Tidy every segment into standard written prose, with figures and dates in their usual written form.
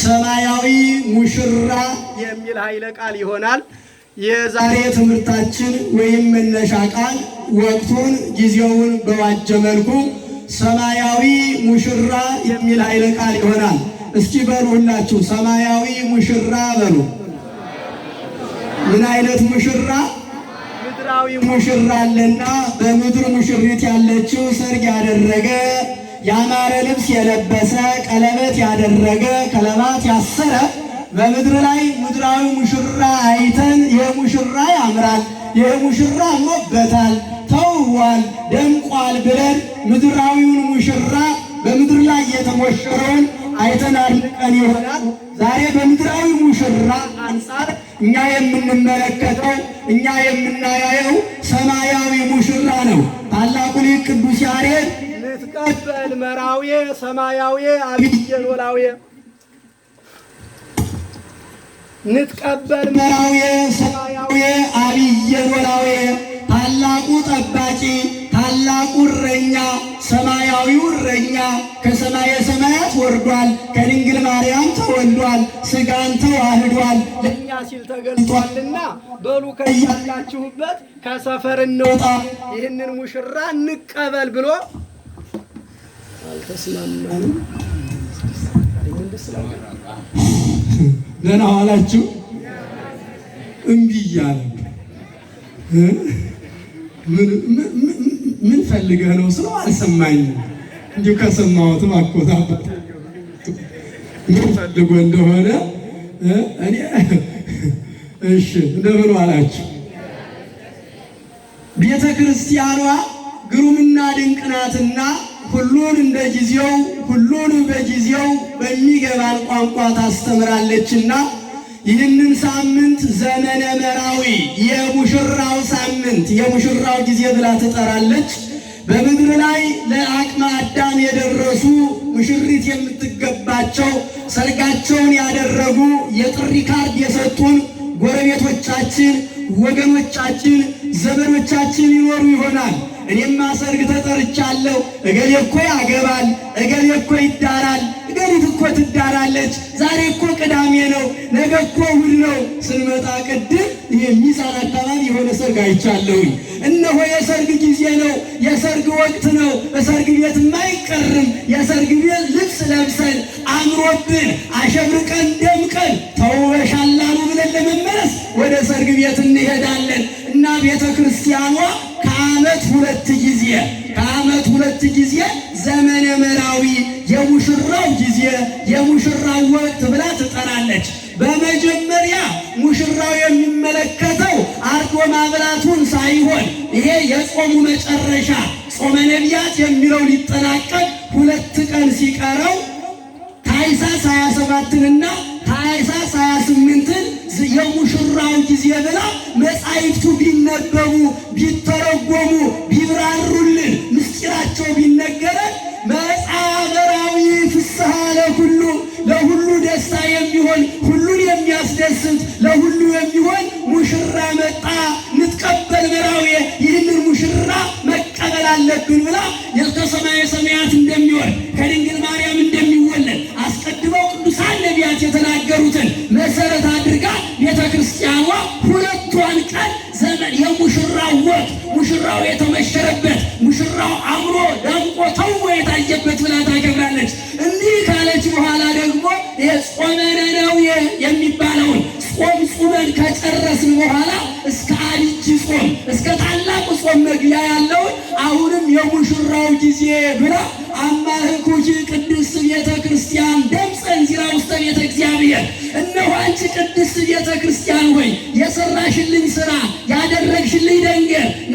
ሰማያዊ ሙሽራ የሚል ኃይለ ቃል ይሆናል። የዛሬ ትምህርታችን ወይም መነሻ ቃል ወቅቱን ጊዜውን በዋጀ መልኩ ሰማያዊ ሙሽራ የሚል ኃይለ ቃል ይሆናል። እስኪ በሉ ሁላችሁ ሰማያዊ ሙሽራ በሉ። ምን አይነት ሙሽራ? ምድራዊ ሙሽራ አለና በምድር ሙሽሪት ያለችው ሰርግ ያደረገ፣ ያማረ ልብስ የለበሰ፣ ቀለበት ያደረገ፣ ከለባት ያሰረ፣ በምድር ላይ ምድራዊ ሙሽራ አይተን ይህ ሙሽራ ያምራል፣ ይህ ሙሽራ አምሮበታል፣ ተውቧል፣ ደምቋል ብለን ምድራዊውን ሙሽራ በምድር ላይ የተሞሸረውን አይተን አድንቀን ይሆናል። ዛሬ በምድራዊ ሙሽራ አንጻር እኛ የምንመለከተው፣ እኛ የምናያየው ሰማያዊ ሙሽራ ነው። ታላቁ ሊቅ ቅዱስ ያሬድ ንትቀበል መራዌ ሰማያዊ አብየ ኖላዌ፣ ንትቀበል መራዌ ሰማያዊ አብየ ኖላዌ፣ ታላቁ ጠባቂ፣ ታላቁ እረኛ፣ ሰማያዊው እረኛ ከሰማየ ሰማያት ወርዷል፣ ከድንግል ማርያም ተወልዷል፣ ስጋን ተዋህዷል፣ ለእኛ ሲል ተገልጧልና በሉ ከያላችሁበት ከሰፈር እንውጣ፣ ይህንን ሙሽራ እንቀበል ብሎ አልተስማማንም። ደህና ዋላችሁ። እምቢ እያለ ምን ፈልገህ ነው ስለው አልሰማኝም። እንዲሁ ከሰማሁትም አኮታበት ምን ፈልጎ እንደሆነ እኔ እሺ፣ እንደምን ዋላችሁ። ቤተ ክርስቲያኗ ግሩምና ድንቅ ናትና ሁሉን እንደ ጊዜው፣ ሁሉን በጊዜው በሚገባን ቋንቋ ታስተምራለችና ይህንን ሳምንት ዘመነ መራዊ፣ የሙሽራው ሳምንት፣ የሙሽራው ጊዜ ብላ ትጠራለች። በምድር ላይ ለአቅመ አዳም የደረሱ፣ ሙሽሪት የምትገባቸው፣ ሰርጋቸውን ያደረጉ፣ የጥሪ ካርድ የሰጡን ጎረቤቶቻችን፣ ወገኖቻችን፣ ዘመዶቻችን ይኖሩ ይሆናል። እኔማ ሰርግ ተጠርቻለሁ፣ እገሌ እኮ ያገባል፣ እገሌ እኮ ይዳራል፣ እገሊት እኮ ትዳራለች፣ ዛሬ እኮ ቅዳሜ ነው፣ ነገ እኮ እሑድ ነው። ስንመጣ ቅድም ይሄ ሚዛን አካባቢ የሆነ ሰርግ አይቻለሁኝ። እነሆ የሰርግ ጊዜ ነው፣ የሰርግ ወቅት ነው። በሰርግ ቤት አይቀርም። የሰርግ ቤት ልብስ ለብሰን፣ አምሮብን፣ አሸብርቀን፣ ደምቀን፣ ተውበሻል አሉ ብለን ለመመለስ ወደ ሰርግ ቤት እንሄዳለን እና ቤተ ክርስቲያኗ ከዓመት ሁለት ጊዜ፣ ከዓመት ሁለት ጊዜ ዘመነ መራዊ፣ የሙሽራው ጊዜ፣ የሙሽራው ወቅት ብላ ትጠራለች። በመጀመሪያ ሙሽራው የሚመለከተው አርዶ ማብላቱን ሳይሆን ይሄ የጾሙ መጨረሻ ጾመ ነቢያት የሚለው ሊጠናቀቅ 2 ቀን ሲቀረው ታኅሳስ 27ንና ታኅሳስ 28ን የሙሽራው ጊዜ ብላ መጻሕፍቱ ቢነበቡ፣ ቢተረጎሙ፣ ቢብራሩልን፣ ምስጢራቸው ቢነገረን መጻበራዊ ፍስሐ ለሁሉ፣ ለሁሉ ደስታ የሚሆን፣ ሁሉን የሚያስደስት፣ ለሁሉ የሚሆን ሙሽራ መጣ፣ ንትቀበል መራዊ፣ ይህንን ሙሽራ መቀበል አለብን ብላ ከሰማየ ሰማያት እንደሚወርድ፣ ከድንግል ማርያም እንደሚወለድ አስቀድመው ቅዱሳን ነቢያት የተናገሩትን መሰረት አድርጋ ቤተ ክርስቲያኗ ሁለቷን ቀን ዘመን የሙሽራው ወቅት፣ ሙሽራው የተመሸረበት፣ ሙሽራው አምሮ ደምቆ ተውቦ የታየበት ብላ ታከብራለች። እንዲህ ካለች በኋላ ደግሞ ጾመ ነነዌ የሚባለውን ጾም ጹመን ከጨረስን በኋላ እስከ አብይ ጾም፣ እስከ ታላቁ ጾም መግቢያ ያለውን አሁንም የሙሽራው ጊዜ ብላ አማህኩኪ ቅድስት ቤተ ክርስቲያን ደምፀ እንዚራ ውስተ ቤተ እግዚአብሔር፣ እነሆ አንቺ ቅድስት ቤተ ክርስቲያን ሆይ የሰራሽልኝ ስራ፣ ያደረግሽልኝ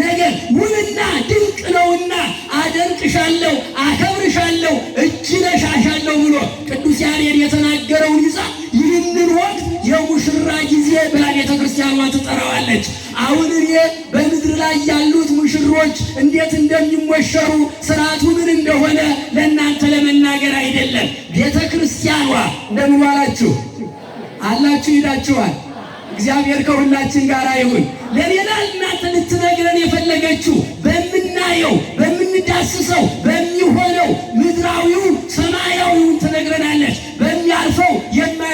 ነገር ውብና ድንቅ ነውና አደንቅሻለሁ፣ አከብርሻለሁ፣ እጅ ነሻሻለሁ ብሎ ቅዱስ ያሬድ የተናገረውን ይዛ ይህንን ወቅት የሙሽራ ጊዜ ብላ ቤተ ክርስቲያኗ ትጠራዋለች። አሁን እኔ በምድር ላይ ያሉት ሙሽሮች እንዴት እንደሚሞሸሩ፣ ስርዓቱ ምን እንደሆነ ለእናንተ ለመናገር አይደለም። ቤተ ክርስቲያኗ እንደምን ዋላችሁ? አላችሁ ይላችኋል። እግዚአብሔር ከሁላችን ጋር ይሁን። ለሌላ እናንተ ልትነግረን የፈለገችው በምናየው፣ በምንዳስሰው፣ በሚሆነው ምድራዊውን ሰማያዊውን ትነግረናለች። በሚያልፈው የማያልፈውን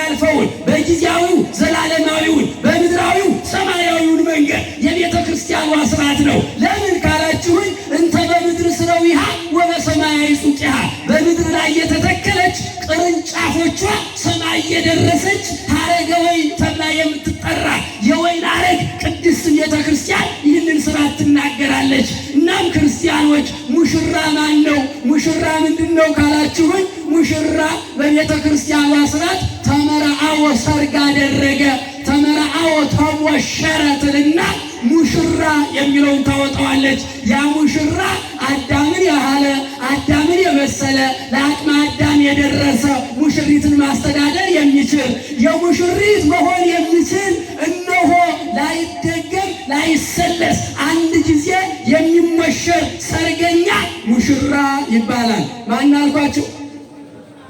ሰማይ የደረሰች ሐረገ ወይን ተብላ የምትጠራ የወይን ሐረግ ቅድስት ቤተ ክርስቲያን ይህንን ስርዓት ትናገራለች። እናም ክርስቲያኖች ሙሽራ ማን ነው? ሙሽራ ምንድን ነው ካላችሁኝ፣ ሙሽራ በቤተ ክርስቲያኗ ስርዓት ተመርዓወ ሰርግ አደረገ፣ ተመርዓወ ተሞሸረ ትልና ሙሽራ የሚለውን ታወጣዋለች። ያ ሙሽራ አዳምን ያህለ አዳምን የመሰለ ለአቅመ አዳም የደረሰ ሙሽሪትን ማስተዳደር የሚችል የሙሽሪት መሆን የሚችል እነሆ ላይደገም ላይሰለስ አንድ ጊዜ የሚሞሸር ሰርገኛ ሙሽራ ይባላል። ማን አልኳችሁ?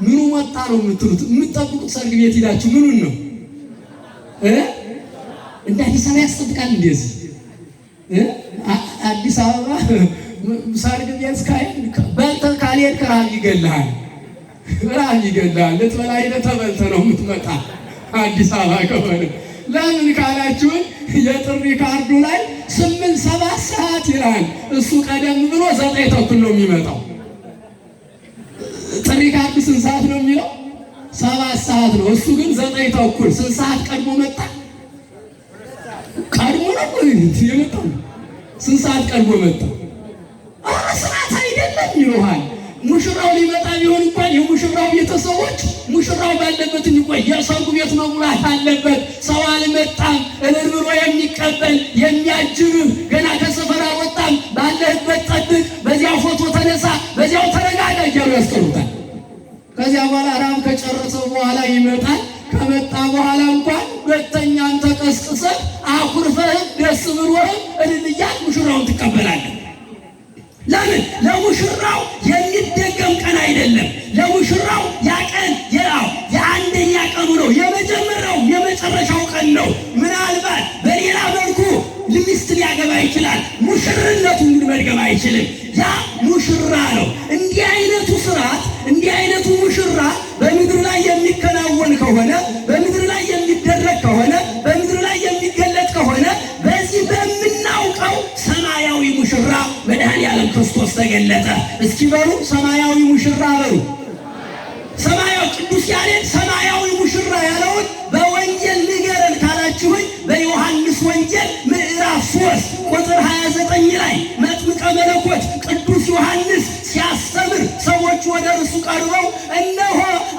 ምኑ ወጣ ነው የምትሉት? የምትጠብቁት ሰርግ ቤት ሂዳችሁ ምኑን ነው? እንደ አዲስ አበባ ያስጠብቃል። እንደዚህ አዲስ አበባ ሰርግ ቤት በልተህ ካልሄድክ ረሃብ ይገልሃል፣ ረሃብ ይገልሃል። ልትበላ ሄደህ ተበልተህ ነው የምትመጣ አዲስ አበባ ከሆነ። ለምን ካላችሁን የጥሪ ካርዱ ላይ 8 7 ሰዓት ይላል። እሱ ቀደም ብሎ 9:30 ነው የሚመጣው። ጥሪ ካርዱ ስንት ሰዓት ነው የሚለው? 7 ሰዓት ነው። እሱ ግን 9:30። ስንት ሰዓት ቀድሞ መጣ? ቀድሞ ነው የመጣው። ስንት ሰዓት ቀድሞ መጣ? ኧረ ስርዓት አይደለም ይሉሃል። ሙሽራው ሊመጣ ቢሆን እንኳን የሙሽራው ቤተሰቦች ሙሽራው ባለበት እንዲቆይ የሰርጉ ቤት መሙላት አለበት። ሰው አልመጣም እልል ብሎ የሚቀበል የሚያጅብህ ገና ከሰፈር አልወጣም፣ ባለህበት ጠብቅ፣ በዚያው ፎቶ ተነሳ፣ በዚያው ተረጋጋ እያሉ ያስቀሩታል። ከዚያ በኋላ ራም ከጨረሰው በኋላ ይመጣል። ከመጣ በኋላ እንኳን ሁለተኛን ተቀስቅሰህ አኩርፈህም ደስ ብሎህም እልል እያልክ ሙሽራውን ትቀበላለህ። ለምን? ለሙሽራው የሚደገም ቀን አይደለም። ለሙሽራው ያ ቀን ያው የአንደኛ ቀኑ ነው፣ የመጀመሪያው የመጨረሻው ቀን ነው። ምናልባት በሌላ መልኩ ሚስት ሊያገባ ይችላል። ሙሽርነቱን ግን መድገም አይችልም። ያ ሙሽራ ነው። እንዲህ አይነቱ ስርዓት እንዲህ አይነቱ ሙሽራ በምድር ላይ የሚከናወን ከሆነ፣ በምድር ላይ የሚደረግ ከሆነ፣ በምድር ላይ የሚገለጥ ከሆነ በዚህ በምናውቀው ሰማያዊ ሙሽራ መድኃኔዓለም ክርስቶስ ተገለጠ። እስኪ በሉ ሰማያዊ ሙሽራ በሉ። ሰማያዊ ቅዱስ ያሬድ ሰማያዊ ሙሽራ ያለውን በወንጌል ንገረን ካላችሁኝ በዮሐንስ ወንጌል ምዕራፍ 3 ቁጥር 29 ላይ መጥምቀ መለኮት ቅዱስ ዮሐንስ ሲያስተምር ሰዎች ወደ እርሱ ቀርበው እነሆ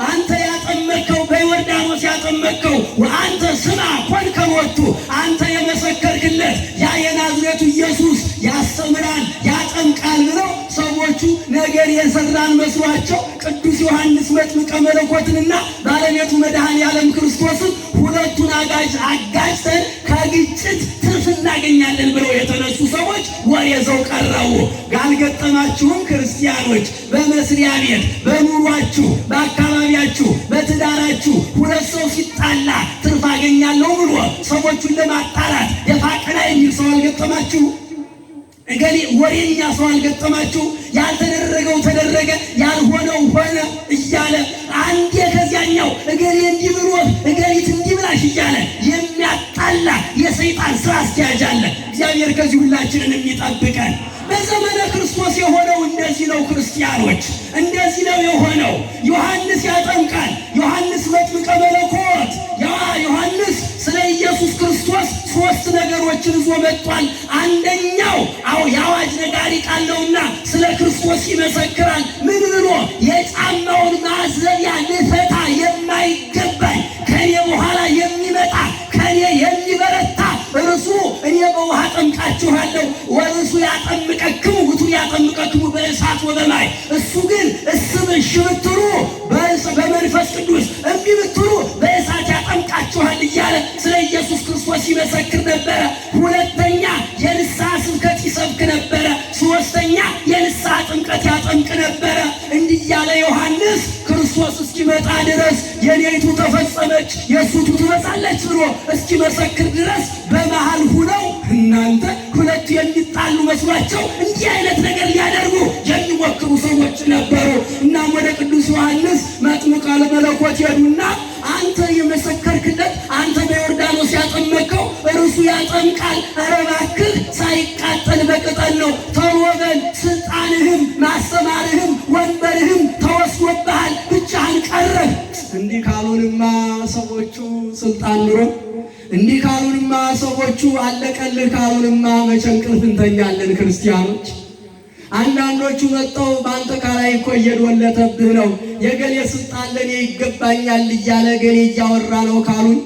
አንተ ያጠመቅከው በዮርዳኖስ ያጠመቅከው ወአንተ ስማ ኮንከ ሎቱ፣ አንተ የመሰከርክለት ያ የናዝሬቱ ኢየሱስ ያስተምራል ያጠምቃል ብለው ሰዎቹ ነገር የሰራን መስሏቸው ቅዱስ ዮሐንስ መጥምቀ መለኮትንና ባለቤቱ መድኃኔዓለም ክርስቶስን ሁለቱን አጋጭተን ከግጭት ትርፍ እናገኛለን ብለው የተነሱ ሰዎች ወሬ ይዘው ቀረቡ። ካልገጠማችሁም ክርስቲያኖች በመስሪያ ቤት፣ በኑሯችሁ፣ በአካባቢያችሁ፣ በትዳራችሁ ሁለት ሰው ሲጣላ ትርፍ አገኛለሁ ብሎ ሰዎቹን ለማጣላት ደፋ ቀና የሚል ሰው አልገጠማችሁ? እገሌ ወሬኛ ሰው አልገጠማችሁ? ያልተደረገው ተደረገ፣ ያልሆነው ሆነ እያለ አንዴ ከዚያኛው እገሌ እንዲህ ብሎህ እገሊት እንዲህ ብላሽ እያለ የሚያጣላ የሰይጣን ስራ አስኪያጅ አለ። እግዚአብሔር ከዚህ ሁላችንን የሚጠብቀን። በዘመነ ክርስቶስ የሆነው እንደዚህ ነው። ክርስቲያኖች እንደዚህ ነው የሆነው። ዮሐንስ ያጠምቃል። ዮሐንስ መጥምቀ መለኮት ያ ዮሐንስ ስለ ኢየሱስ ክርስቶስ 3 ነገሮችን ይዞ መጥቷል። አንደኛው አዎ የአዋጅ ነጋሪ ቃል ነውና ስለ ክርስቶስ ይመሰክራል። ምን ብሎ? የጫማውን ማዘቢያ ልፈታ የማይገባኝ ከኔ በኋላ የሚመጣ ከኔ የሚበረታ እርሱ እኔ በውሃ አጠምቃችኋለሁ ወእርሱ ያጠምቀክሙ ውእቱ ያጠምቀክሙ በእሳት ወበማይ፣ እሱ ግን እስም እሺ ብትሉ በመንፈስ ቅዱስ እምቢ ብትሉ በእሳት ያጠምቃችኋል እያለ ስለ ኢየሱስ ክርስቶስ ይመሰክር ነበረ። ሁለተኛ የንስሐ ስብከት ይሰብክ ነበረ። ሶስተኛ የንስሐ ጥምቀት ያጠምቅ ነበረ። እንዲህ እያለ ዮሐንስ ክርስቶስ እስኪመጣ ድረስ የኔቱ ተፈጸመች የእሱቱ ትመጣለች ብሎ እስኪመሰክር ድረስ በመሃል ሁነው እናንተ ሁለቱ የሚጣሉ መስሏቸው እንዲህ አይነት ነገር ሊያደርጉ የሚሞክሩ ሰዎች ነበሩ። እናም ወደ ቅዱስ ዮሐንስ መጥምቀ መለኮት ሄዱና አንተ የመሰከርክለት አንተ በዮርዳኖስ ያጠመቅከው እርሱ ያጠምቃል፣ ኧረ እባክህ ሳይቃጠል በቅጠል ነው ተው ወገን፣ ስልጣንህም ማስተማርህም ወንበርህም ተወስዶብሃል፣ ብቻህን ቀረህ። እንዲህ ካሉንማ ሰዎቹ ስልጣን ኑሮ፣ እንዲህ ካሉንማ ሰዎቹ አለቀልህ ካሉንማ መቼ እንቅልፍ እንተኛለን ክርስቲያኖች? አንዳንዶቹ መጥተው በአንተ ካላይ እኮ እየዶለተብህ ነው፣ የገሌ ስልጣን ለእኔ ይገባኛል እያለ ገሌ እያወራ ነው ካሉን፣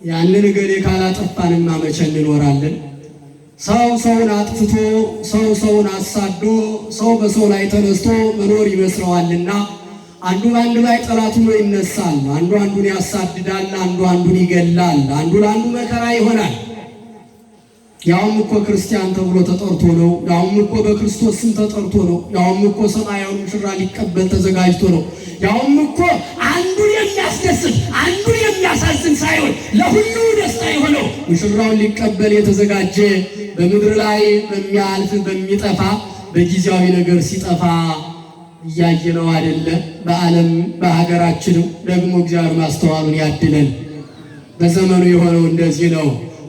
ያንን ገሌ ካላጠፋንማ መቼ እንኖራለን? ሰው ሰውን አጥፍቶ፣ ሰው ሰውን አሳዶ፣ ሰው በሰው ላይ ተነስቶ መኖር ይመስለዋልና አንዱ በአንዱ ላይ ጠላት ሆኖ ይነሳል። አንዱ አንዱን ያሳድዳል፣ አንዱ አንዱን ይገላል፣ አንዱ ለአንዱ መከራ ይሆናል። ያውም እኮ ክርስቲያን ተብሎ ተጠርቶ ነው። ያውም እኮ በክርስቶስ ስም ተጠርቶ ነው። ያውም እኮ ሰማያዊ ሙሽራ ሊቀበል ተዘጋጅቶ ነው። ያውም እኮ አንዱን የሚያስደስት አንዱን የሚያሳዝን ሳይሆን ለሁሉ ደስታ የሆነው ሙሽራውን ሊቀበል የተዘጋጀ በምድር ላይ በሚያልፍ በሚጠፋ በጊዜያዊ ነገር ሲጠፋ እያየነው አይደለ? በዓለም በሀገራችንም ደግሞ እግዚአብሔር ማስተዋሉን ያድለን። በዘመኑ የሆነው እንደዚህ ነው።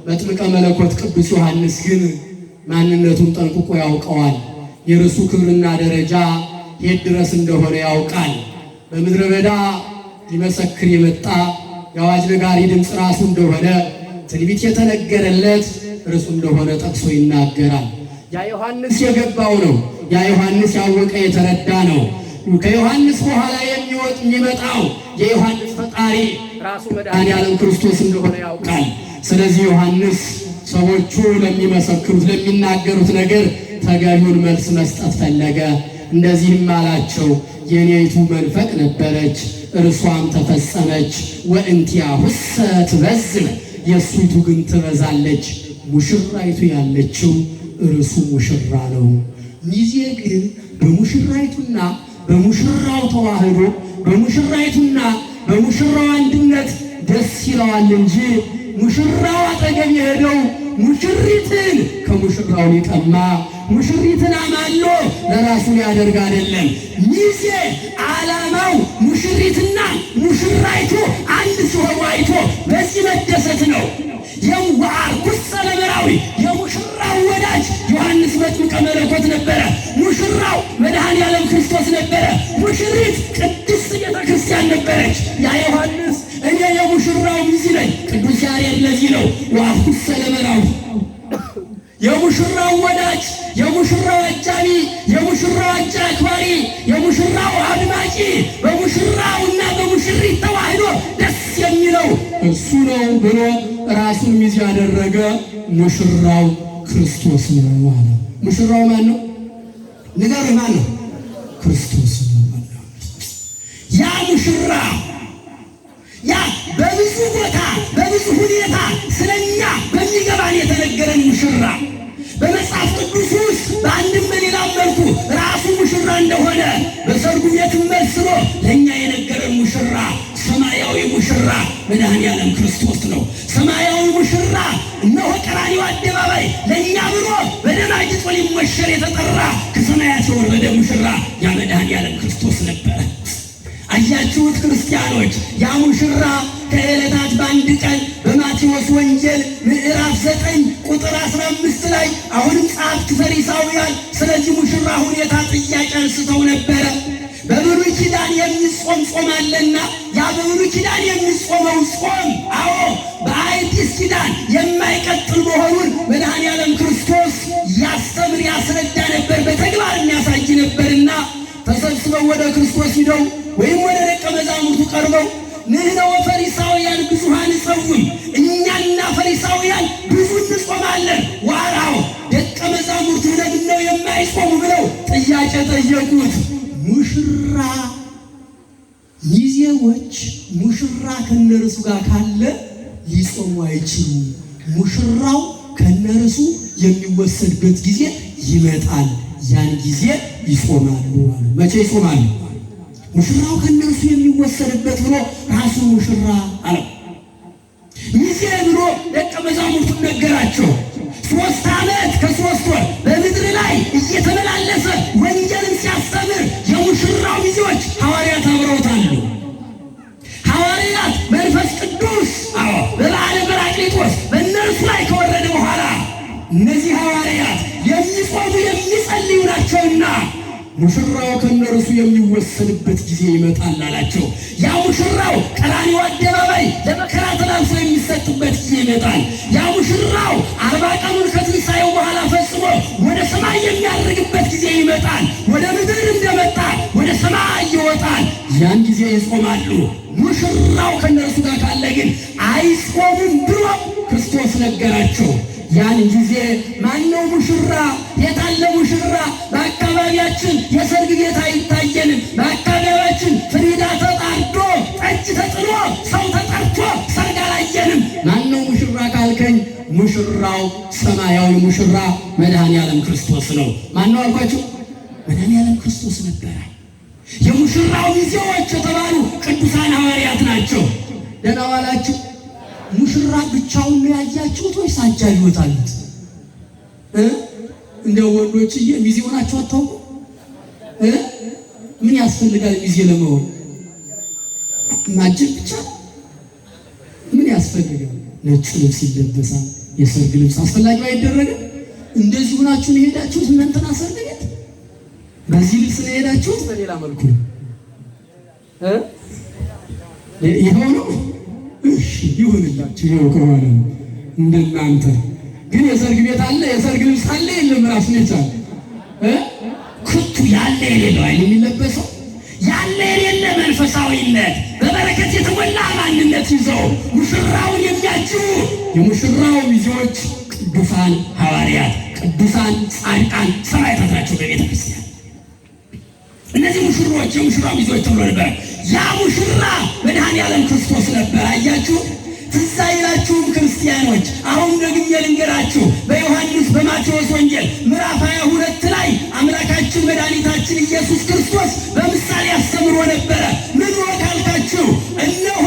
መጥምቀ መለኮት ቅዱስ ዮሐንስ ግን ማንነቱን ጠንቅቆ ያውቀዋል። የርሱ ክብርና ደረጃ የት ድረስ እንደሆነ ያውቃል። በምድረ በዳ ሊመሰክር የመጣ የአዋጅ ነጋሪ ድምፅ ራሱ እንደሆነ፣ ትንቢት የተነገረለት እርሱ እንደሆነ ጠቅሶ ይናገራል። ያ ዮሐንስ የገባው ነው። ያ ዮሐንስ ያወቀ የተረዳ ነው። ከዮሐንስ በኋላ የሚወጥ የሚመጣው የዮሐንስ ፈጣሪ ራሱ መድኃኔ ዓለም ክርስቶስ እንደሆነ ያውቃል። ስለዚህ ዮሐንስ ሰዎቹ ለሚመሰክሩት ለሚናገሩት ነገር ተገቢውን መልስ መስጠት ፈለገ። እንደዚህም አላቸው፣ የኔይቱ መንፈቅ ነበረች፣ እርሷም ተፈጸመች። ወእንቲአሁሰ ትበዝሕ፣ የእሱይቱ ግን ትበዛለች። ሙሽራይቱ ያለችው እርሱ ሙሽራ ነው። ሚዜ ግን በሙሽራይቱና በሙሽራው ተዋህዶ በሙሽራይቱና በሙሽራው አንድነት ደስ ይለዋል እንጂ ሙሽራው አጠገብ የሄደው ሙሽሪትን ከሙሽራው ሊቀማ ሙሽሪትን አማሎ ለራሱ ሊያደርግ አይደለም። ሚዜ ዓላማው ሙሽሪትና ሙሽራይቱ አንድ ሲሆኑ አይቶ በዚህ መደሰት ነው። የዋርኩሰ ለመራዊ የሙሽራው ወዳጅ ዮሐንስ መጥምቀ መለኮት ነበረ። ሙሽራው መድኃኔ ዓለም ክርስቶስ ነበረ። ሙሽሪት ቅድስት ቤተ ክርስቲያን ነበረች። ያ ዮሐንስ እኔ የሙሽራው ሚዜ ነኝ። ቅዱስ ያሬድ ለዚህ ነው ዋርኩሰ ለመራዊ የሙሽራው ወዳጅ፣ የሙሽራው አጃቢ፣ የሙሽራው አክባሪ፣ የሙሽራው አድማቂ፣ በሙሽራውና በሙሽሪት ተዋህዶ ደስ የሚለው እሱ ነው ብሎ ራሱን ሚዜ ያደረገ ሙሽራው ክርስቶስ ነው አለ። ሙሽራው ማን ነው? ንገሩ፣ ማን ነው? ክርስቶስ ነው። ያ ሙሽራ ያ በብዙ ቦታ በብዙ ሁኔታ ስለኛ በሚገባን የተነገረን ሙሽራ፣ በመጽሐፍ ቅዱስ ውስጥ በአንድም በሌላም መልኩ ራሱ ሙሽራ እንደሆነ በሰርጉ ቤት መስሎ ለእኛ የነገረን ሙሽራ ሰማያዊ ሙሽራ መድኃኔዓለም ክርስቶስ ነው። ሰማያዊ ሙሽራ እነሆ ቀራንዮ አደባባይ ለእኛ ብሎ በደም አጊጦ ሊሞሸር የተጠራ ከሰማያት የወረደ ሙሽራ ያ መድኃኔዓለም ክርስቶስ ነበረ። አያችሁት ክርስቲያኖች፣ ያ ሙሽራ ከዕለታት በአንድ ቀን በማቴዎስ ወንጌል ምዕራፍ 9 ቁጥር 15 ላይ አሁንም ጸሐፍት ፈሪሳውያን ስለዚህ ሙሽራ ሁኔታ ጥያቄ አንስተው ነበረ። በብሉይ ኪዳን የሚጾም ጾም አለና ያ በብሉይ ኪዳን የሚጾመው ጾም አዎ በአዲስ ኪዳን የማይቀጥል መሆኑን መድኃኔዓለም ክርስቶስ ያስተምር ያስረዳ ነበር፣ በተግባር የሚያሳይ ነበርና ተሰብስበው ወደ ክርስቶስ ሂደው ወይም ወደ ደቀ መዛሙርቱ ቀርበው ንሕነ ወፈሪሳውያን ብዙኃን ንጸውም፣ እኛና ፈሪሳውያን ብዙ እንጾማለን፣ ዋራው ደቀ መዛሙርቱ ለምነው የማይጾሙ ብለው ጥያቄ ጠየቁት። ሙሽራ ሚዜዎች ሙሽራ ከነርሱ ጋር ካለ ሊጾሙ አይችሉም። ሙሽራው ከነርሱ የሚወሰድበት ጊዜ ይመጣል፣ ያን ጊዜ ይጾማሉ አሉ። መቼ ይጾማሉ? ሙሽራው ከነርሱ የሚወሰድበት ብሎ ራሱ ሙሽራ አለው። ሚዜ ብሎ ደቀ መዛሙርቱን ነገራቸው። 3 ዓመት ከ3 ወር በምድር ላይ እየተመላለሰ ወንጌልን ሲያስተምር የሙሽራው ሚዜዎች ሐዋርያት አብረውታሉ። ሐዋርያት መንፈስ ቅዱስ አዎ በበዓለ ጰራቅሊጦስ በእነርሱ ላይ ከወረደ በኋላ እነዚህ ሐዋርያት የሚጾሙ የሚጸልዩ ናቸውና ሙሽራው ከእነርሱ የሚወሰድበት ጊዜ ይመጣል አላቸው። ያ ሙሽራው ቀራንዮ አደባባይ ለመከራ ተላልፎ የሚሰጥበት ጊዜ ይመጣል። ያ ሙሽራው 40 ቀኑን ከትንሣኤው በኋላ ፈጽሞ ወደ ሰማይ የሚያርግበት ጊዜ ይመጣል። ወደ ምድር እንደመጣ ወደ ሰማይ ይወጣል። ያን ጊዜ ይጾማሉ። ሙሽራው ከእነርሱ ጋር ካለ ግን አይጾሙም ብሎ ክርስቶስ ነገራቸው። ያን ጊዜ ማነው ሙሽራ? የታለ ሙሽራ? በአካባቢያችን የሰርግ ቤት አይታየንም። በአካባቢያችን ፍሪዳ ተጣርዶ ጠጅ ተጥሎ ሰው ተጠርቶ ሰርግ አላየንም። ማነው ሙሽራ ካልከኝ፣ ሙሽራው ሰማያዊ ሙሽራ መድኃኔዓለም ክርስቶስ ነው። ማነው አልኳችሁ? መድኃኔዓለም ክርስቶስ ነበረ። የሙሽራው ሚዜዎች የተባሉ ቅዱሳን ሐዋርያት ናቸው። ደህና ዋላችሁ። ሙሽራ ብቻውን ነው ያያችሁት ወይስ አጃቢዎች አሉት? እንደው ወንዶችዬ ሚዜ ሆናችሁ አታውቁ? ምን ያስፈልጋል ሚዜ ለመሆን? ማጀብ ብቻ ምን ያስፈልጋል? ነጭ ልብስ ይለበሳል። የሰርግ ልብስ አስፈላጊው አይደረግም። እንደዚህ ሆናችሁ ነው የሄዳችሁት? እናንተና ሰርግ ቤት በዚህ ልብስ ነው የሄዳችሁት? በሌላ መልኩ ነው ይኸው ነው። እሺ ይሁንላችሁ። ይኸው ከሆነ እንደናንተ ግን የሰርግ ቤት አለ፣ የሰርግ ልብስ አለ የለም? ራሱን የቻለ ክቱ ያለ የሌለው አይደል የሚለበሰው? ያለ የሌለ መንፈሳዊነት በበረከት የተሞላ ማንነት ይዘው ሙሽራውን የሚያጅቡ የሙሽራው ሚዜዎች ቅዱሳን ሐዋርያት፣ ቅዱሳን ጻድቃን፣ ሰማዕታት ናቸው በቤተ ክርስቲያን። እነዚህ ሙሽሮች የሙሽራው ሚዜዎች ተብሎ ነበር። ያ ሙሽራ መድኃኔዓለም ክርስቶስ ነበር። አያችሁ፣ ትዝ አይላችሁም ክርስቲያኖች? አሁን ደግሜ ልንገራችሁ። በዮሐንስ በማቴዎስ ወንጌል ምዕራፍ 22 ላይ አምላካችን መድኃኒታችን ኢየሱስ ክርስቶስ በምሳሌ አስተምሮ ነበረ። ምን ካልካችሁ፣ እነሆ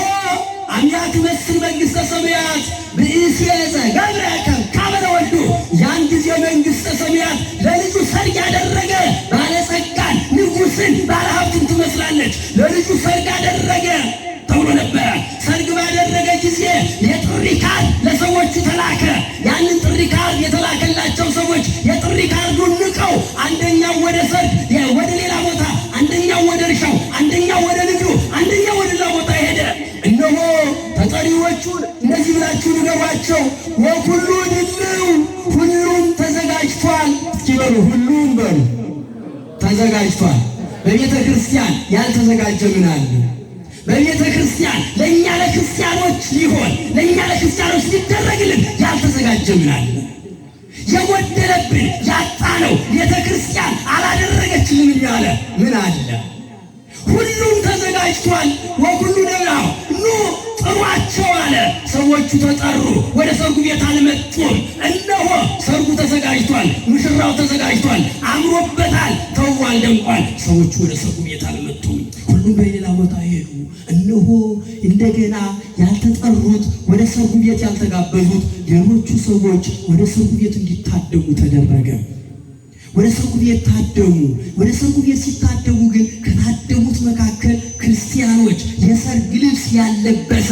አምላክ መስል መንግሥተ ሰማያት ብእሴ ዘገብረ ከብካበ ለወልዱ። ያን ጊዜ መንግሥተ ሰማያት ለልጁ ሰርግ ያደረገ ባለጸጋን፣ ንጉሥን፣ ባለሀብትን ትመስላለች። ለልጁ ሰርግ አደረገ ተብሎ ነበረ። ሰርግ ባደረገ ጊዜ የጥሪ ካርድ ለሰዎቹ ተላከ። ያንን ጥሪ ካርድ የተላከላቸው ሰዎች የጥሪ ካርዱን ንቀው አንደኛው ወደ ሰርግ ወደ ሌላ ቦታ፣ አንደኛው ወደ እርሻው፣ አንደኛው ወደ ንግዱ፣ አንደኛው ወደ ሌላ ቦታ ሄደ። እነሆ ተጠሪዎቹን እንደዚህ ብላችሁ ንገሯቸው፣ ወኩሉ ድልው ሁሉም ተዘጋጅቷል። እስኪ በሉ ሁሉም በሉ ተዘጋጅቷል። በቤተ ክርስቲያን ያልተዘጋጀ ምን አለ? በቤተ ክርስቲያን ለእኛ ለክርስቲያኖች ሊሆን ለእኛ ለክርስቲያኖች ሊደረግልን ያልተዘጋጀ ምን አለ? የጎደለብን ያጣነው ቤተ ክርስቲያን አላደረገችልንም ያለ ምን አለ? ሁሉም ተዘጋጅቷል። ወኩሉ ደብራው ኑ ጥሯቸው አለ። ሰዎቹ ተጠሩ፣ ወደ ሰርጉ ቤት አልመጡም። እነሆ ሰርጉ ተዘጋጅቷል፣ ሙሽራው ተዘጋጅቷል፣ አምሮበታል፣ ተውቧል፣ ደምቋል። ሰዎቹ ወደ ሰርጉ ቤት አልመጡም። ሁሉም በሌላ ቦታ ሄዱ። እነሆ እንደገና ያልተጠሩት ወደ ሰርጉ ቤት ያልተጋበዙት ሌሎቹ ሰዎች ወደ ሰርጉ ቤት እንዲታደሙ ተደረገ። ወደ ሰርጉ ቤት ታደሙ። ወደ ሰርጉ ቤት ሲታደሙ ግን ከታደሙት መካከል ክርስቲያኖች የሰርግ ልብስ ያለበሰ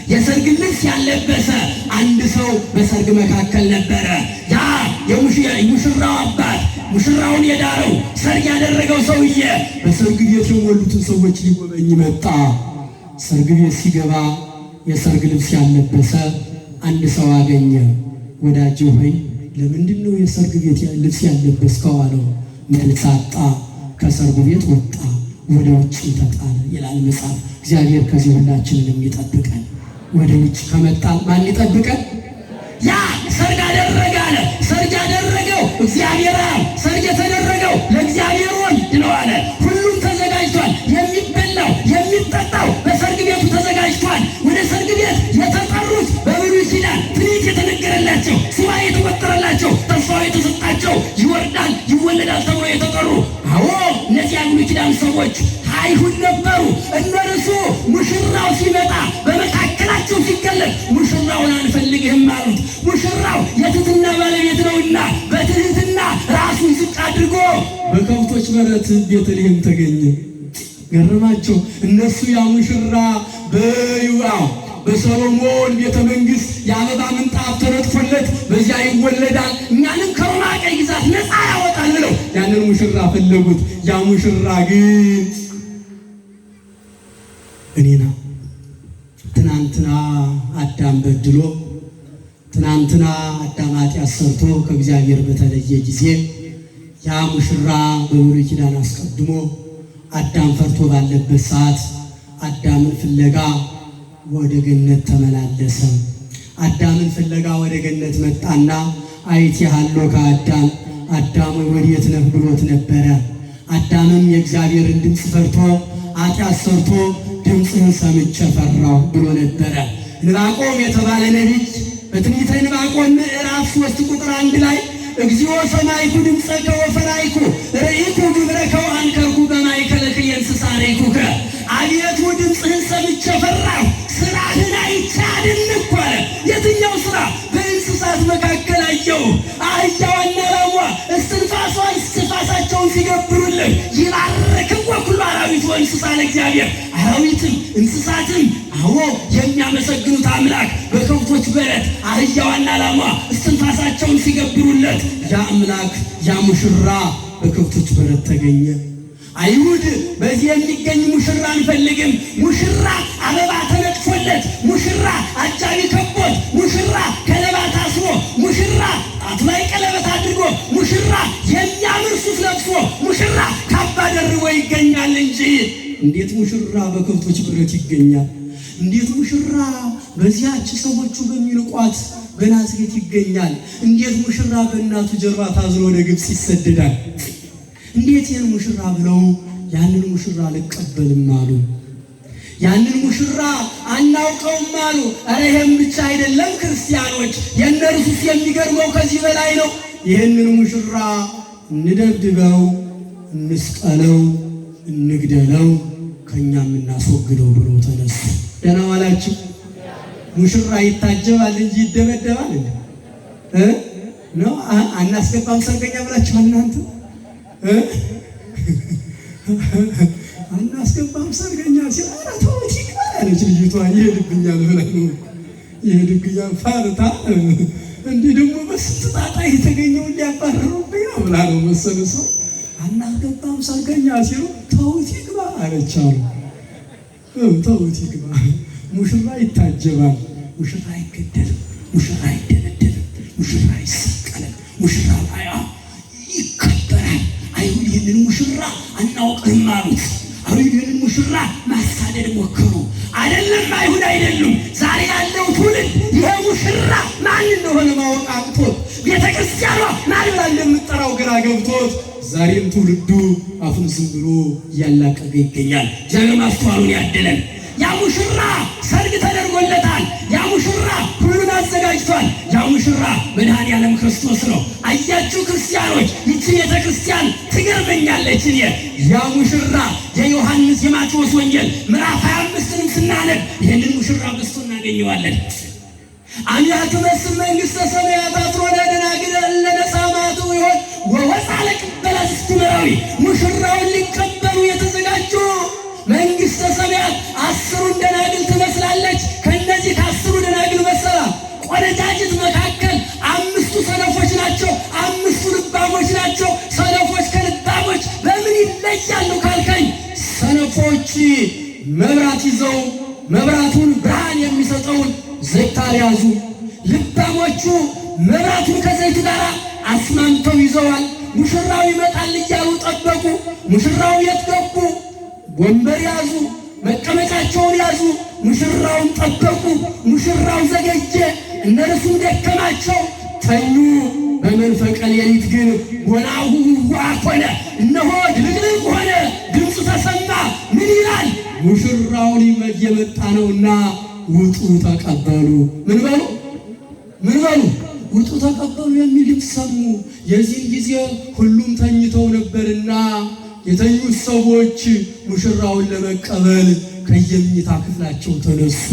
የሰርግ ልብስ ያለበሰ አንድ ሰው በሰርግ መካከል ነበረ። ያ የሙሽራው አባት ሙሽራውን የዳረው ሰርግ ያደረገው ሰውዬ በሰርግ ቤት የሞሉትን ሰዎች ሊጎበኝ መጣ። ሰርግ ቤት ሲገባ የሰርግ ልብስ ያለበሰ አንድ ሰው አገኘ። ወዳጄ ሆይ ለምንድን ነው የሰርግ ቤት ልብስ ያለበስከው? አለው። መልስ አጣ። ከሰርጉ ቤት ወጣ፣ ወደ ውጭ ተጣለ ይላል መጽሐፍ። እግዚአብሔር ከዚህ ሁላችንን ይጠብቀን። ወደ ውጭ ከመጣ ማን ይጠብቀን? ያ ሰርግ አደረገ አለ። ሰርግ ያደረገው እግዚአብሔር አብ፣ ሰርግ የተደረገው ለእግዚአብሔር ወልድ ነው አለ። ሁሉም ተዘጋጅቷል። የሚበላው የሚጠጣው በሰርግ ቤቱ ተዘጋጅቷል። ወደ ሰርግ ቤት የተጠሩት በብሉይ ኪዳን ትንቢት የተነገረላቸው፣ ሱባዔ የተቆጠረላቸው፣ ተስፋው የተሰጣቸው፣ ይወርዳል ይወለዳል ተብሎ የተጠሩ አዎ እነዚህ የብሉይ ኪዳን ሰዎች አይሁድ ነበሩ። እነርሱ ሙሽራው ሲመጣ በመካከላቸው ሲገለጥ ሙሽራውን አንፈልግህም አሉት። ሙሽራው የትህትና ባለቤት ነውና በትህትና ራሱን ዝቅ አድርጎ በከብቶች በረት ቤተልሔም ተገኘ። ገረማቸው። እነሱ ያ ሙሽራ በይዋው በሰሎሞን ቤተ መንግስት የአበባ ምንጣፍ ተነጥፎለት በዚያ ይወለዳል፣ እኛንም ከሮማ ቀኝ ግዛት ነፃ ያወጣል ይመጣል ብለው ያንን ሙሽራ ፈለጉት። ያ ሙሽራ ግን እኔና ትናንትና አዳም በድሎ፣ ትናንትና አዳም ኃጢአት ሰርቶ ከእግዚአብሔር በተለየ ጊዜ ያ ሙሽራ በብሉይ ኪዳን አስቀድሞ አዳም ፈርቶ ባለበት ሰዓት አዳምን ፍለጋ ወደ ገነት ተመላለሰ። አዳምን ፍለጋ ወደ ገነት መጣና አይቴሃሎ ከአዳም፣ አዳም ወይ ወዴት ነህ ብሎት ነበረ። አዳምም የእግዚአብሔርን ድምፅ ፈርቶ ኃጢአት ሰርቶ ድምፅህን ሰምቼ ፈራሁ ብሎ ነበረ። ዕንባቆም የተባለ ነቢይ በትንቢተ ዕንባቆም ምዕራፍ 3 ቁጥር 1 ላይ እግዚኦ ሰማይኩ ድምፀከ ወፈራይኩ ርኢኩ ግብረከ ወአንከርኩ በማእከለ ክልኤ እንስሳ ርኢኩከ። አቤቱ ድምፅህን ሰምቼ ፈራሁ፣ ስራህን አይቼ አደነቅኩ አለ። የትኛው ስራ? በእንስሳት መካከል አየሁ። አህያዋና ላሟ እስትንፋሳቸውን ሲገብሩልህ ይባርክዎ ኩሉ አራዊት ወእንስሳ ለእግዚአብሔር። አራዊትም እንስሳትም አዎ የሚያመሰግኑት አምላክ በከብቶች በረት አህያዋና ላሟ እስትንፋሳቸውን ሲገብሩለት ያ አምላክ ያ ሙሽራ በከብቶች በረት ተገኘ። አይሁድ በዚህ የሚገኝ ሙሽራ አንፈልግም፣ ሙሽራ አበባ ተነጥፎለት፣ ሙሽራ አጃቢ ከቦት፣ ሙሽራ ከለባ ታስሮ፣ ሙሽራ ጣቱ ላይ ቀለበት አድርጎ፣ ሙሽራ የሚያምር ሱፍ ለብሶ፣ ሙሽራ ካባ ደርቦ ይገኛል እንጂ እንዴት ሙሽራ በከብቶች በረት ይገኛል? እንዴት ሙሽራ በዚያች ሰዎቹ በሚንቋት በናዝሬት ይገኛል? እንዴት ሙሽራ በእናቱ ጀርባ ታዝሎ ወደ ግብፅ ይሰደዳል? እንዴት ይህን ሙሽራ ብለው ያንን ሙሽራ አልቀበልም አሉ። ያንን ሙሽራ አናውቀውም አሉ። ኧረ ይሄም ብቻ አይደለም ክርስቲያኖች፣ የእነርሱስ የሚገርመው ከዚህ በላይ ነው። ይህንን ሙሽራ እንደብድበው፣ እንስቀለው፣ እንግደለው፣ ከኛም እናስወግደው ብሎ ተነሱ። ደህና ዋላችሁ። ሙሽራ ይታጀባል እንጂ ይደበደባል እንዴ? ነው አናስገባም ሰርገኛ ብላችኋል እናንተ? አናስገባም ሰርገኛ ሲል ኧረ ተውት ይግባ አለች ልጅቷ። ይሄድብኛል ብላ ነው ይሄድብኛል ፈርታ፣ እንዲህ ደግሞ በስንት ጣጣ የተገኘውን ሊያባረሩብኝ ነው ብላ ነው መሰል ሰው አናስገባም ሰርገኛ ሲሉ ተውት ይግባ አለች አሉ። ተውት ይግባ። ሙሽራ ይታጀባል፣ ሙሽራ አይገደልም፣ ሙሽራ አይደለደልም፣ ሙሽራ አይሰቀልም፣ ሙሽራ ይከበራል። አይሁድ ይህንን ሙሽራ አናውቅህም አሉት። አይሁድ ይህንን ሙሽራ ማሳደድ ሞከሩ። አይደለም አይሁድ አይደሉም፣ ዛሬ ያለው ትውልድ ይሄ ሙሽራ ማን እንደሆነ ማወቅ አቅቶት፣ ቤተክርስቲያኗ ማን ብላ እንደምትጠራው ግራ ገብቶት ዛሬም ትውልዱ አፉን ዝም ብሎ እያላቀቀ ይገኛል። እግዚአብሔር ማስተዋሉን ያድለን። ያ ሙሽራ ሰርግ ተደርጎለታል። ያ ሙሽራ ሁሉን አዘጋጅቷል። ያ ሙሽራ መድኃኔዓለም ክርስቶስ ነው። አያችሁ ክርስቲያኖች፣ ይቺ ቤተ ክርስቲያን ትገርመኛለች። እኔ ያ ሙሽራ የዮሐንስ የማቴዎስ ወንጌል ምዕራፍ 25ንም ስናነብ ይህንን ሙሽራ በስቶ እናገኘዋለን። አሚሃ ትመስል መንግሥተ ሰማያት አትሮነ ደናግል ለነጻማቱ ይሆን ወወፃ ለቅበላ ዝክቱ መራዊ። ሙሽራውን ሊቀበሉ የተዘጋጁ መንግሥተ ሰማያት 10ሩን ደናግል ትመስላለች። ከነዚህ ከ10ሩ ደናግል መሰላ ቆነጃጅት መካከል 5ቱ ሰነፎች ናቸው፣ 5ቱ ልባሞች ናቸው። ሰነፎች ከልባሞች በምን ይለያሉ ካልከኝ፣ ሰነፎች መብራት ይዘው መብራቱን ብርሃን የሚሰጠውን ዘይት አልያዙ። ልባሞቹ መብራቱን ከዘይቱ ጋር አስማምተው ይዘዋል። ሙሽራው ይመጣል እያሉ ጠበቁ። ሙሽራው የት ገቡ? ወንበር ያዙ፣ መቀመጫቸውን ያዙ። ሙሽራውን ጠበቁ። ሙሽራው ዘገየ፣ እነርሱም ደከማቸው፣ ተኙ። በመንፈቀ ሌሊት ግን ወናሁ ኮነ፣ እነሆ ድብልቅልቅ ሆነ፣ ድምፁ ተሰማ። ምን ይላል? ሙሽራው እየመጣ ነውና ውጡ ተቀበሉ። ምን በሉ? ምን በሉ? ውጡ ተቀበሉ የሚል ድምፅ ሰሙ። የዚህን ጊዜ ሁሉም ተኝተው ነበርና የተኙት ሰዎች ሙሽራውን ለመቀበል ከየመኝታ ክፍላቸው ተነሱ።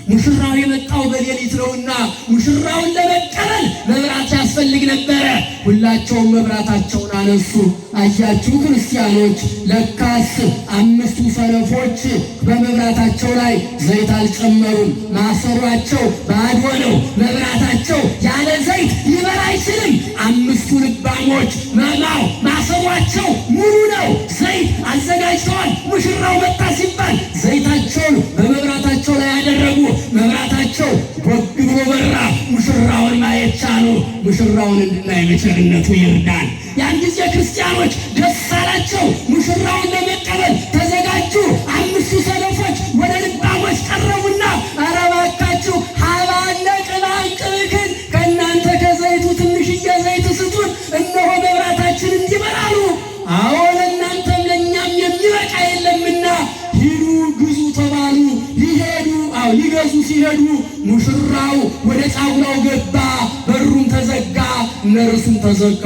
ሙሽራው የመጣው በሌሊት ነውና ሙሽራውን ለመቀበል መብራት ያስፈልግ ነበረ። ሁላቸውም መብራታቸውን አነሱ። አያችሁ ክርስቲያኖች፣ ለካስ 5ቱ ሰነፎች በመብራታቸው ላይ ዘይት አልጨመሩም። ማሰሯቸው ባዶ ነው። መብራታቸው ያለ ዘይት ዘይት ሊበራ አይችልም። 5ቱ ልባሞች መማው ማሰሯቸው ሙሉ ነው፣ ዘይት አዘጋጅተዋል። ሙሽራው መጣ ሲባል ዘይታቸውን በመብራታቸው ላይ ያደረጉ፣ መብራታቸው ቦግ ብሎ በራ። ሙሽራውን ማየት ቻሉ። ሙሽራውን እንድናይ በቸርነቱ ይርዳን። ያን ጊዜ ክርስቲያኖች ደስ አላቸው፣ ሙሽራውን ለመቀበል ተዘጋጁ። 5ቱ ሰነፎች ወደ ልባሞች ቀረቡና ኧረ እባካችሁ ሀባነ ቅባን ቅብክን ከእናንተ ከዘይቱ ትንሽዬ ዘይት ስጡን፣ እነሆ መብራታችን እንዲበራሉ። አዎ ለእናንተም ለእኛም የሚበቃ የለምና ሂዱ ግዙ ተባሉ። ሊሄዱ አዎ ሊገዙ ሲሄዱ ሙሽራው ወደ ጫጉላው ገባ። በሩም ተዘጋ፣ እነርሱም ተዘጋ፣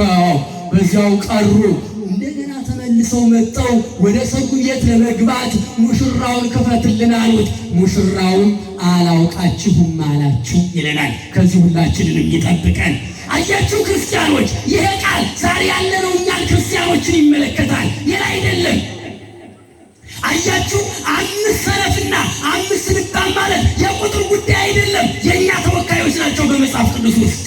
በዚያው ቀሩ። እንደገና ተመልሰው መጥተው ወደ ሰርጉ ቤት ለመግባት ሙሽራውን ክፈትልን አሉት። ሙሽራውም አላውቃችሁም አላችሁ ይለናል። ከዚህ ሁላችንንም ይጠብቀን። አያችሁ ክርስቲያኖች፣ ይሄ ቃል ዛሬ ያለነው እኛን ክርስቲያኖችን ይመለከታል፣ ሌላ አይደለም። አያችሁ 5 ሰነፍና 5 ልባም ማለት የቁጥር ጉዳይ አይደለም። የኛ ተወካዮች ናቸው በመጽሐፍ ቅዱስ ውስጥ።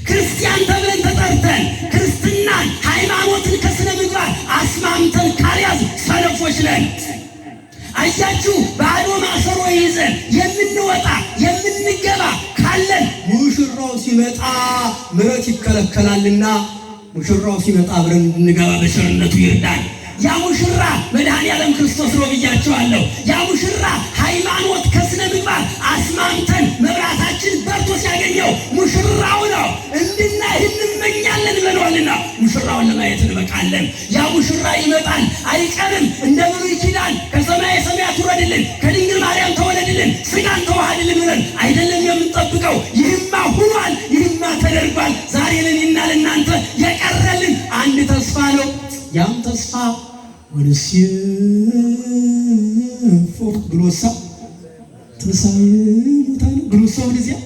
ክርስቲያን ተብለን ተጠርተን ክርስትናን ሃይማኖትን ከስነ ምግባር አስማምተን ካልያዝ ሰነፎች ነን። አያችሁ ባዶ ማሰሮ ይዘን የምንወጣ የምንገባ ካለን ሙሽራው ሲመጣ ምሕረት ይከለከላልና ሙሽራው ሲመጣ አብረን እንድንገባ በቸርነቱ ይርዳን። ያ ሙሽራ መድኃኔዓለም ክርስቶስ ነው ብያቸዋለሁ። ያ ሙሽራ ሃይማኖት ከስነ ምግባር አስማምተን መብራታችን በርቶ ሲያገኘው ሙሽራው ነው እንድናይ እንመኛለን ብለዋልና ሙሽራውን ለማየት እንበቃለን። ያ ሙሽራ ይመጣል አይቀርም። እንደ ብሉይ ኪዳን ከሰማየ ሰማያት ውረድልን፣ ከድንግል ማርያም ተወለድልን፣ ስጋን ተዋሃድልን ብለን አይደለም የምንጠብቀው። ይህማ ሆኗል፣ ይህማ ተደርጓል። ዛሬ ለኔና ለእናንተ የቀረልን አንድ ተስፋ ነው። ያም ተስፋ ወንስየፎ ብሎሳ ትንሳኤ ሙታን ብሎሳ ወደዚያ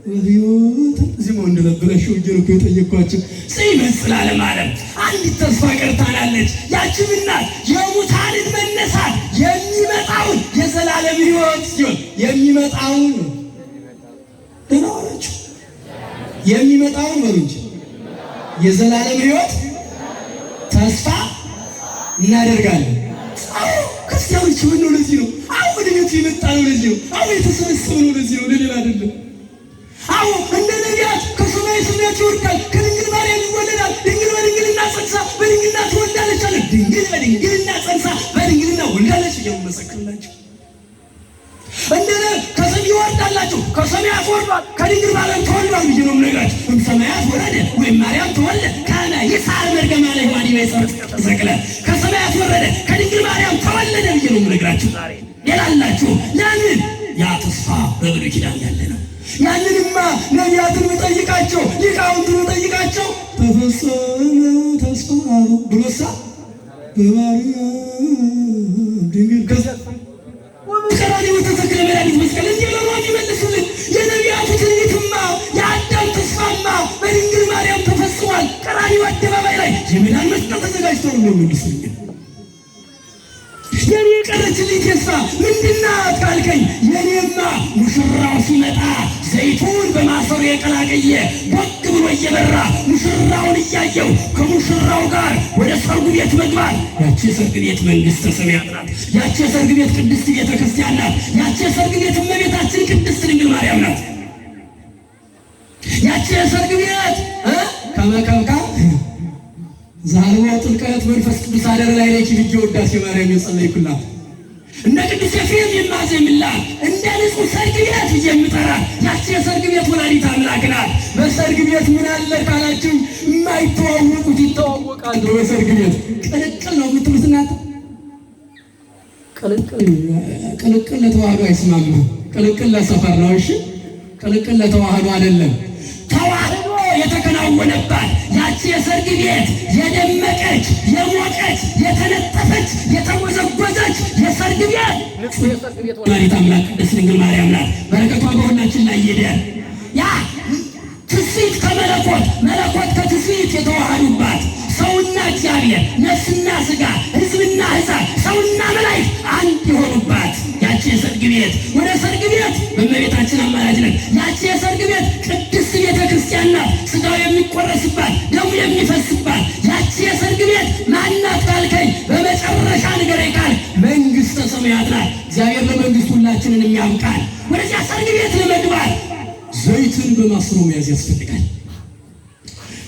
ወህይወት እዚህ ነው እንደለበለሽው እየልኩ የጠየኳቸው ጽይመስል ዓለም ዓለም አንዲት ተስፋ ቀርታናለች። ያቺም እናት የሙታንን መነሳት የሚመጣውን የዘላለም ሕይወት ሲሆን የሚመጣውን ደህና ዋላችሁ። የሚመጣውን በሉ እንጂ የዘላለም ሕይወት ተስፋ እናደርጋለን። አዎ ክርስቲያኖች የሆነው ለዚህ ነው። አዎ ወደ ቤቱ የመጣነው ለዚህ ነው። አዎ የተሰበሰብነው ለዚህ ነው፣ ለሌላ አይደለም። አዎ እንደ ነቢያት ከሰማይ ሰማያት ይወርዳል፣ ከድንግል ማርያም ይወለዳል፣ ድንግል በድንግልና ጸንሳ በድንግልና ትወልዳለች አለ። ድንግል በድንግልና ጸንሳ በድንግልና ወልዳለች እያሉ መሰክርላቸው። እንደ ከሰማይ ይወርዳላችሁ፣ ከሰማያት ወርዷል፣ ከድንግል ማርያም ተወልዷል ብዬ ነው የምነግራችሁ። እምሰማያት ወረደ ወይም ማርያም ተወልደ ካነ ይሳል መርገማ ላይ ዋዲ ባይሰር ተሰቅለ ከሰማያት ወረደ ከድንግል ማርያም ተወለደ ብዬ ነው የምነግራችሁ ዛሬ። ሌላላችሁ ለምን ያ ተስፋ በብሉይ ኪዳን ያለ ነው። ያንንማ ነቢያትን ብጠይቃቸው ሊቃውንትን ብጠይቃቸው ተፈጸመ ተስፋ ብሎሳ በማርያም ድንግል ከዚያ ወበቀራንዮ ተተክለ መድኃኒት መስቀል እንዲህ ብለው ነው የሚመልሱልን። የነቢያቱ ትንቢትማ የአዳም ተስፋማ በድንግል ማርያም ተፈጽሟል። ቀራንዮ አደባባይ ላይ የመዳን መስቀል ተዘጋጅቶ ነው የሚመልሱልን። የኔ የቀረችልኝ ተስፋ ምንድናት ካልከኝ፣ የኔማ ሙሽራው ሲመጣ ዘይቱን በማሰሮ የቀላቀየ ቦግ ብሎ እየበራ ሙሽራውን እያየው ከሙሽራው ጋር ወደ ሰርጉ ቤት መግባት። ያቺ የሰርግ ቤት መንግሥተ ሰማያት ናት። ያቺ የሰርግ ቤት ቅድስት ቤተ ክርስቲያን ናት። ያቺ የሰርግ ቤት እመቤታችን ቅድስት ድንግል ማርያም ናት። ያቺ የሰርግ ቤት ከመከብካ ዛልቦ ጥልቀት መንፈስ ቅዱስ አደረ ላይ ለኪ ብዬ ውዳሴ ማርያም የጸለይኩላት እንደ ቅዱስ ኤፍሬም የማዜምላት እንደ ንጹሕ ሰርግ ቤት ብዬ የምጠራት ያቺ የሰርግ ቤት ወላዲተ አምላክ ናት። በሰርግ ቤት ምን አለ ካላችሁ የማይተዋወቁት ይተዋወቃሉ። በሰርግ ቤት ቅልቅል ነው የምትሉት እናንተ። ቅልቅል ቅልቅል ለተዋህዶ አይስማማም። ቅልቅል ለሰፈር ነው። እሺ ቅልቅል ለተዋህዶ አይደለም። ተዋህዶ የተከናወነባት ያቺ የሰርግ ቤት የደመቀች የሞቀች የተነጠፈች የተጎዘጎዘች የሰርግ ቤት ንጹህ የሰርግ ቤት ወላዲተ አምላክ ቅድስት ድንግል ማርያም ናት። በረከቷ በሁላችን ላይ ይደር። ያ ትስብእት ከመለኮት መለኮት ከትስብእት የተዋሃዱባት ሰውና እግዚአብሔር ነፍስና ስጋ ሕዝብና አሕዛብ ሰውና መላእክት አንድ የሆኑባት ያቺ የሰርግ ቤት ወደ ሰርግ ቤት በእመቤታችን አማላጅነት። ያቺ የሰርግ ቤት ቅድስት ቤተ ክርስቲያን ናት። ስጋው የሚቆረስባት ደሙ የሚፈስባት ያቺ የሰርግ ቤት ማናት ካልከኝ፣ በመጨረሻ ንገረኝ ካልክ መንግሥተ ሰማያት ናት። እግዚአብሔር ለመንግሥቱ ሁላችንን የሚያብቃል። ወደዚያ ሰርግ ቤት ለመግባት ዘይትን በማስሮ መያዝ ያስፈልጋል።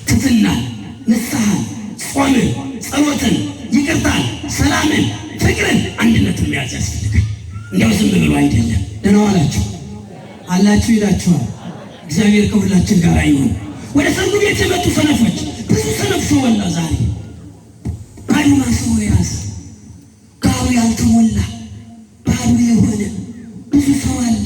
ትሕትናን፣ ንስሐን፣ ጾምን፣ ጸሎትን፣ ይቅርታን፣ ሰላምን፣ ፍቅርን፣ አንድነትን መያዝ ያስፈልጋል። እንዲያው ዝም ብሎ አይደለም። ደህና ዋላችሁ አላችሁ ይላችኋል። እግዚአብሔር ከሁላችን ጋር ይሁን። ወደ ሰርጉ ቤት የመጡ ሰነፎች፣ ብዙ ሰነፍ ሰው አለ ዛሬ። ባዶ ማሰሮ የያዘ፣ ጋሩ ያልተሞላ ባዶ የሆነ ብዙ ሰው አለ።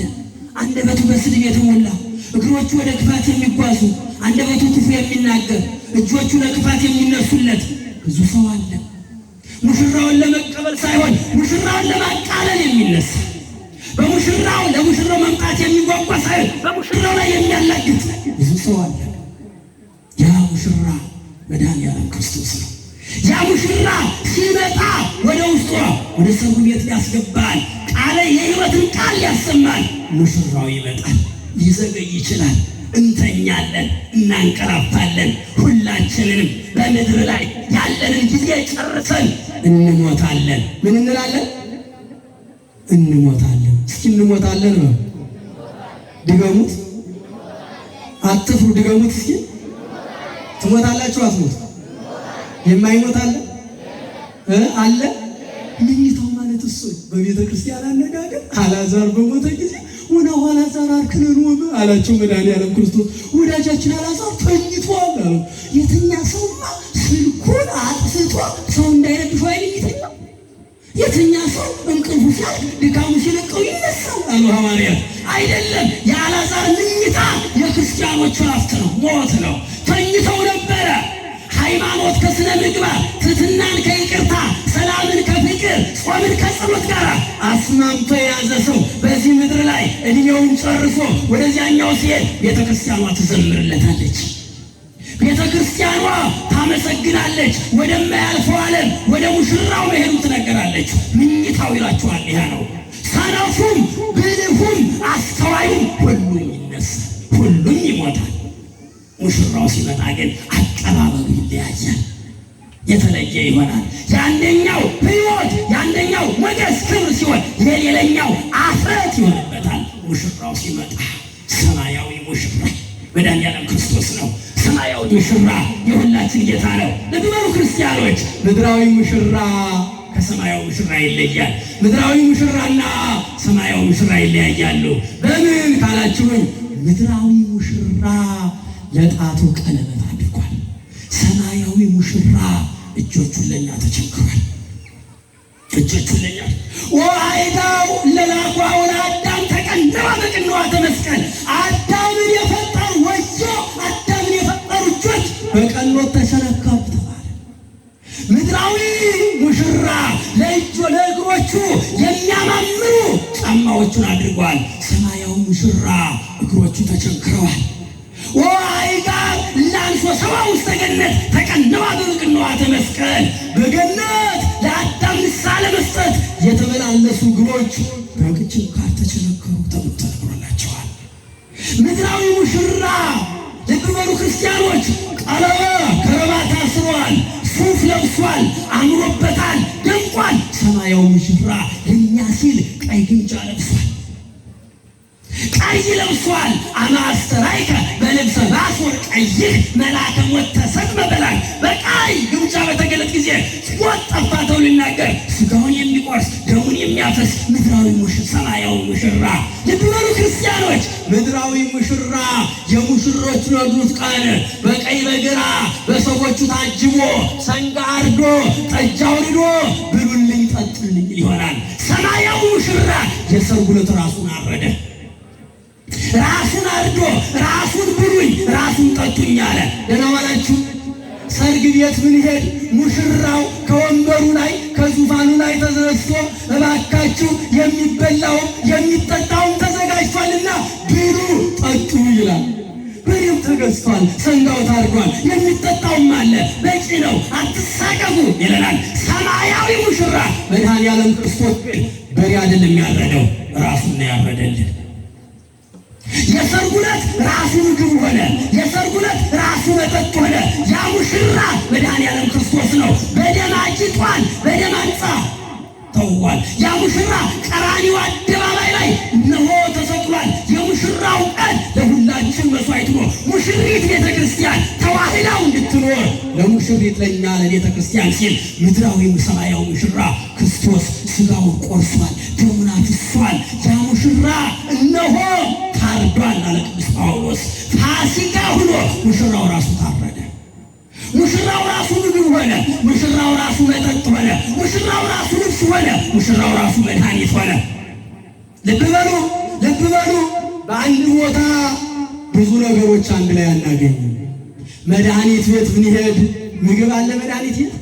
አንደበቱ በስድብ የተሞላ፣ እግሮቹ ወደ ክፋት የሚጓዙ፣ አንደበቱ ክፉ የሚናገር፣ እጆቹ ለክፋት የሚነሱለት ብዙ ሰው አለ። ሙሽራውን ለመቀበል ሳይሆን ሙሽራውን ለማቃለል የሚነሳ፣ በሙሽራው ለሙሽራው መምጣት የሚጓጓ ሳይሆን በሙሽራው ላይ የሚያላግጥ ብዙ ሰው አለ። ያ ሙሽራ መድኃኔዓለም ክርስቶስ ነው። ያ ሙሽራ ሲመጣ ወደ ውስጧ ወደ ሰርጉ ቤት ያስገባል። ቃለ የሕይወትን ቃል ያሰማል። ሙሽራው ይመጣል። ሊዘገይ ይችላል። እንተኛለን፣ እናንቀላፋለን። ሁላችንንም በምድር ላይ ያለንን ጊዜ ጨርሰን እንሞታለን። ምን እንላለን? እንሞታለን። እስኪ እንሞታለን ነው። ድገሙት፣ አትፍሩ። ድገሙት እስኪ። ትሞታላችሁ? አትሞት? የማይሞት አለ አለ? ምኝታው ማለት እሱ በቤተ ክርስቲያን አነጋገር አልዓዛር በሞተ ጊዜ ወናሁ አልዓዛር አርክነን ወመ አላቸው መድኃኒዓለም ክርስቶስ። ወዳጃችን አልዓዛር ተኝቷል አለው። የተኛ ሰውማ ስልኩን አጥፍቶ ሰው እንዳይረብሸው አይደል የሚተኛው? የተኛ ሰው እንቅልፉ ሲያልቅ ድካሙ ሲለቀው ይነሳል አሉ ሐዋርያት። አይደለም፣ የአልዓዛር ምኝታ የክርስቲያኖች ረፍት ነው፣ ሞት ነው። ተኝተው ነበረ። ሃይማኖት ከስነ ምግባር፣ ትሕትናን ከይቅርታ፣ ሰላምን ከፍቅር፣ ጾምን ከጸሎት ጋር አስማምቶ የያዘ ሰው በዚህ ምድር ላይ እድሜውን ጨርሶ ወደዚያኛው ሲሄድ ቤተ ክርስቲያኗ ትዘምርለታለች። ቤተ ክርስቲያኗ ታመሰግናለች። ወደማያልፈው ዓለም ወደ ሙሽራው መሄዱ ትነገራለች። ምኝታው ይላችኋል ይሄ ነው። ሰነፉም ብልሁም አስተዋዩም ሁሉም ይነሳል፣ ሁሉም ይሞታል። ሙሽራው ሲመጣ ግን አቀባበሉ ይለያያል፣ የተለየ ይሆናል። የአንደኛው ሕይወት የአንደኛው ሞገስ ክብር ሲሆን የሌላኛው አፍረት ይሆንበታል። ሙሽራው ሲመጣ ሰማያዊ ሙሽራ መድኃኒዓለም ክርስቶስ ነው። ሰማያዊ ሙሽራ የሁላችን ጌታ ነው። ልብ በሉ ክርስቲያኖች፣ ምድራዊ ሙሽራ ከሰማያዊ ሙሽራ ይለያል። ምድራዊ ሙሽራና ሰማያዊ ሙሽራ ይለያያሉ። በምን ካላችሁኝ፣ ምድራዊ ሙሽራ ለጣቱ ቀለበት አድርጓል። ሰማያዊ ሙሽራ እጆቹን ለኛ ተቸንክሯል። እጆቹን ለኛ ወአይዳው ለላኳው ለአዳም ተቀነዋ በቅንዋተ መስቀል። አዳምን የፈጠሩ ወዮ አዳምን የፈጠሩ እጆች በቀኖት ተቸነከሩ ተባለ። ምድራዊ ሙሽራ ለእጆ ለእግሮቹ የሚያማምሩ ጫማዎቹን አድርጓል። ሰማያዊ ሙሽራ እግሮቹ ተቸንክረዋል። ወአይጋር ላንሶ ሰባ ውስተ ገነት ተቀነዋ በቅንዋተ መስቀል። በገነት ለአዳም ንስሐ ለመስጠት የተመላለሱ እግሮች በችንካር ተቸነከሩ ተብሎ ተነግሮላቸዋል። ምድራዊ ሙሽራ ልብ በሉ ክርስቲያኖች፣ ቀለበ ከረባት አስሯል፣ ሱፍ ለብሷል፣ አምሮበታል፣ ደምቋል። ሰማያዊ ሙሽራ ለእኛ ሲል ቀይ ግምጃ ለብሷል፣ ቀይ ለብሷል። አማስተራይከ በልብሰ ባሶር ቀይህ መልአከ ሞት ተሰጥመ በላክ። በቀይ ግምጃ በተገለጠ ጊዜ ሞት ጠፋ ተብሎ ይናገር። ስጋውን የሚቆርስ ደሙን የሚያፈስ ምድራዊ ሙሽራ ሰማያዊ ሙሽራ። ልብ በሉ ክርስቲያኖች፣ ምድራዊ ሙሽራ የሙሽሮች ነግሩት ቀን በቀኝ በግራ በሰዎቹ ታጅቦ ሰንጋ አርዶ ጠጅ አውርዶ ብሉልኝ ጠጡልኝ ይሆናል። ሰማያዊ ሙሽራ የሰርጉ ዕለት ራሱን አረደ። ራሱን አርዶ ራሱን ብሉኝ ራሱን ጠጡኝ አለ። ደህና ዋላችሁ። ሰርግ ቤት ብንሄድ ሙሽራው ከወንበሩ ላይ ከዙፋኑ ላይ ተነስቶ እባካችሁ የሚበላውም የሚጠጣውም ተዘጋጅቷልና ብሉ ጠጡ ይላል። በሬው ተገዝቷል፣ ሰንጋው ታርዷል፣ የሚጠጣውም አለ፣ በቂ ነው፣ አትሳቀቁ ይለናል። ሰማያዊ ሙሽራ መድኃኔዓለም ክርስቶስ ግን በሬ አይደለም ያረደው፣ ራሱን ነው ያረደልን። ዕለት ራሱ ምግብ ሆነ። የሰርጉ ዕለት ራሱ መጠጥ ሆነ። ያ ሙሽራ መድኃኔዓለም ክርስቶስ ነው። በደም አጊጧል፣ በደም አንጻ ተውቧል። ያ ሙሽራ ቀራንዮ አደባባይ ላይ እነሆ ተሰቅሏል። የሙሽራው ቀን ለሁላችን መስዋዕት ነው። ሙሽሪት ቤተ ክርስቲያን ተዋህዳው እንድትኖር ለሙሽሪት ለእኛ ለቤተ ክርስቲያን ሲል ምድራዊም ሰማያዊ ሙሽራ ክርስቶስ ስጋውን ቆርሷል፣ ደሙን አፍሷል። ያ ሙሽራ እነሆ ታርዷል አለ ቅዱስ ጳውሎስ። ፋሲካ ሆኖ ሙሽራው ራሱ ታረደ። ሙሽራው ራሱ ምግብ ሆነ። ሙሽራው ራሱ መጠጥ ሆነ። ሙሽራው ራሱ ልብስ ሆነ። ሙሽራው ራሱ መድኃኒት ሆነ። ልብ በሉ፣ ልብ በሉ። በአንድ ቦታ ብዙ ነገሮች አንድ ላይ አናገኝም። መድኃኒት ቤት ብንሄድ ምግብ አለ። መድኃኒት ቤት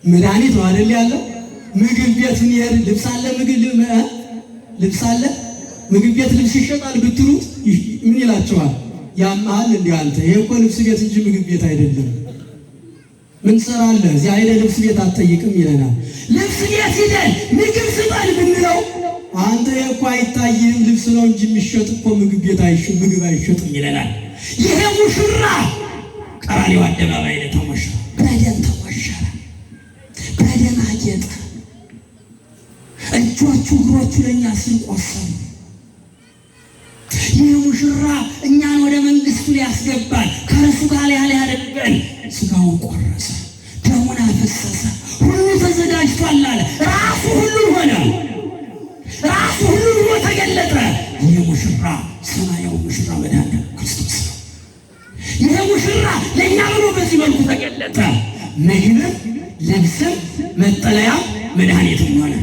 መድኃኒት ነው አይደል ያለው። ምግብ ቤት ብንሄድ ልብስ አለ። ምግብ ልብስ አለ። ምግብ ቤት ልብስ ይሸጣል ብትሉት ምን ይላቸዋል? ያመሃል እንዲህ አንተ፣ ይሄ እኮ ልብስ ቤት እንጂ ምግብ ቤት አይደለም። ምን ትሰራለህ እዚያ ሄደህ ልብስ ቤት አትጠይቅም ይለናል። ልብስ ቤት ሂደን ምግብ ስጠን ብንለው አንተ ይሄ እኮ አይታይህም፣ ልብስ ነው እንጂ የሚሸጥ እኮ ምግብ ቤት ምግብ አይሸጥም ይለናል። ይሄ ሙሽራ ቀራንዮ አደባባይ ላይ ተሞሸረ፣ በደም ተሞሸረ፣ በደም አጌጠ። እጆቹ እግሮቹ ለእኛ ሲል ቆሰሉ። ይህ ሙሽራ እኛን ወደ መንግስቱ ሊያስገባን ከእርሱ ጋር ሊያደርገን ስጋውን ቆረሰ፣ ደሙን አፈሰሰ። ሁሉ ተዘጋጅቷል አለ። ራሱ ሁሉን ሆነ። ራሱ ሁሉን ሆኖ ተገለጠ። ይህ ሙሽራ ሰማያዊ ሙሽራ መድኃኒዓለም ክርስቶስ ነው። ይህ ሙሽራ ለእኛ ብሎ በዚህ መልኩ ተገለጠ። ምግብም ልብስም መጠለያ መድኃኒትም ሆነ።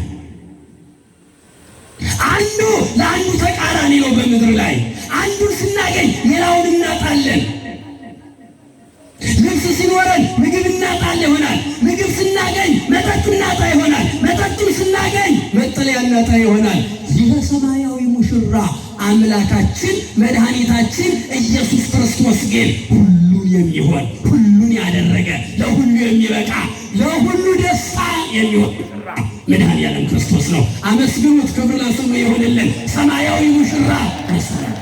አንዱ ለአንዱ ተቃራኒ ነው። በምድር ላይ አንዱን ስናገኝ ሌላውን እናጣለን። ልብስ ሲኖረን ምግብ እናጣለን ይሆናል። ምግብ ስናገኝ መጠጥ እናጣ ይሆናል። መጠጡን ስናገኝ መጠለያ እናጣ ይሆናል። ይህ ሰማያዊ ሙሽራ አምላካችን መድኃኒታችን ኢየሱስ ክርስቶስ ግን ሁሉን የሚሆን ሁሉን ያደረገ ለሁሉ የሚበቃ ለሁሉ ደስታ የሚሆን መድኃኔዓለም ክርስቶስ ነው። አመስግኑት። ክብር ለስሙ ይሁንልን። ሰማያዊ ሙሽራ ክርስቶስ ነው።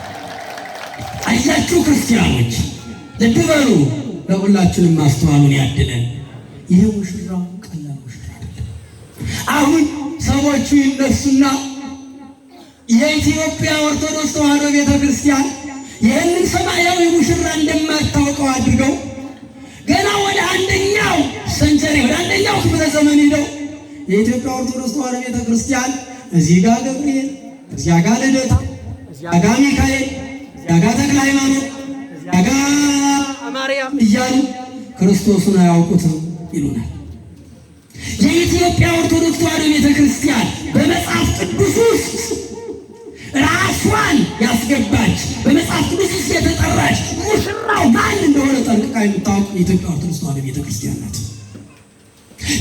አያችሁ ክርስቲያኖች፣ ልብ በሉ። ለሁላችንም ማስተዋሉን ያድለን። ይሄ ሙሽራ ቀላል ሙሽራ አይደለም። አሁን ሰዎቹ ይነሱና የኢትዮጵያ ኦርቶዶክስ ተዋሕዶ ቤተክርስቲያን ይህንን ሰማያዊ ሙሽራ እንደማታውቀው አድርገው ገና ወደ አንደኛው century ወደ አንደኛው ክፍለ ዘመን ሂደው የኢትዮጵያ ኦርቶዶክስ ተዋሕዶ ቤተክርስቲያን እዚህ ጋር ገብርኤል፣ እዚያ ጋር ልደታ፣ እዚያ ጋር ሚካኤል፣ እዚያ ጋር ተክለ ሃይማኖት፣ እዚያ ጋር ማርያም እያሉ ክርስቶስን አያውቁትም ይሉናል። የኢትዮጵያ ኦርቶዶክስ ተዋሕዶ ቤተክርስቲያን በመጽሐፍ ቅዱስ ውስጥ ራሷን ያስገባች በመጽሐፍ ቅዱስ ውስጥ የተጠራች ሙሽራው ማን እንደሆነ ጠንቅቃ የምታውቅ የኢትዮጵያ ኦርቶዶክስ ተዋሕዶ ቤተክርስቲያን ናት።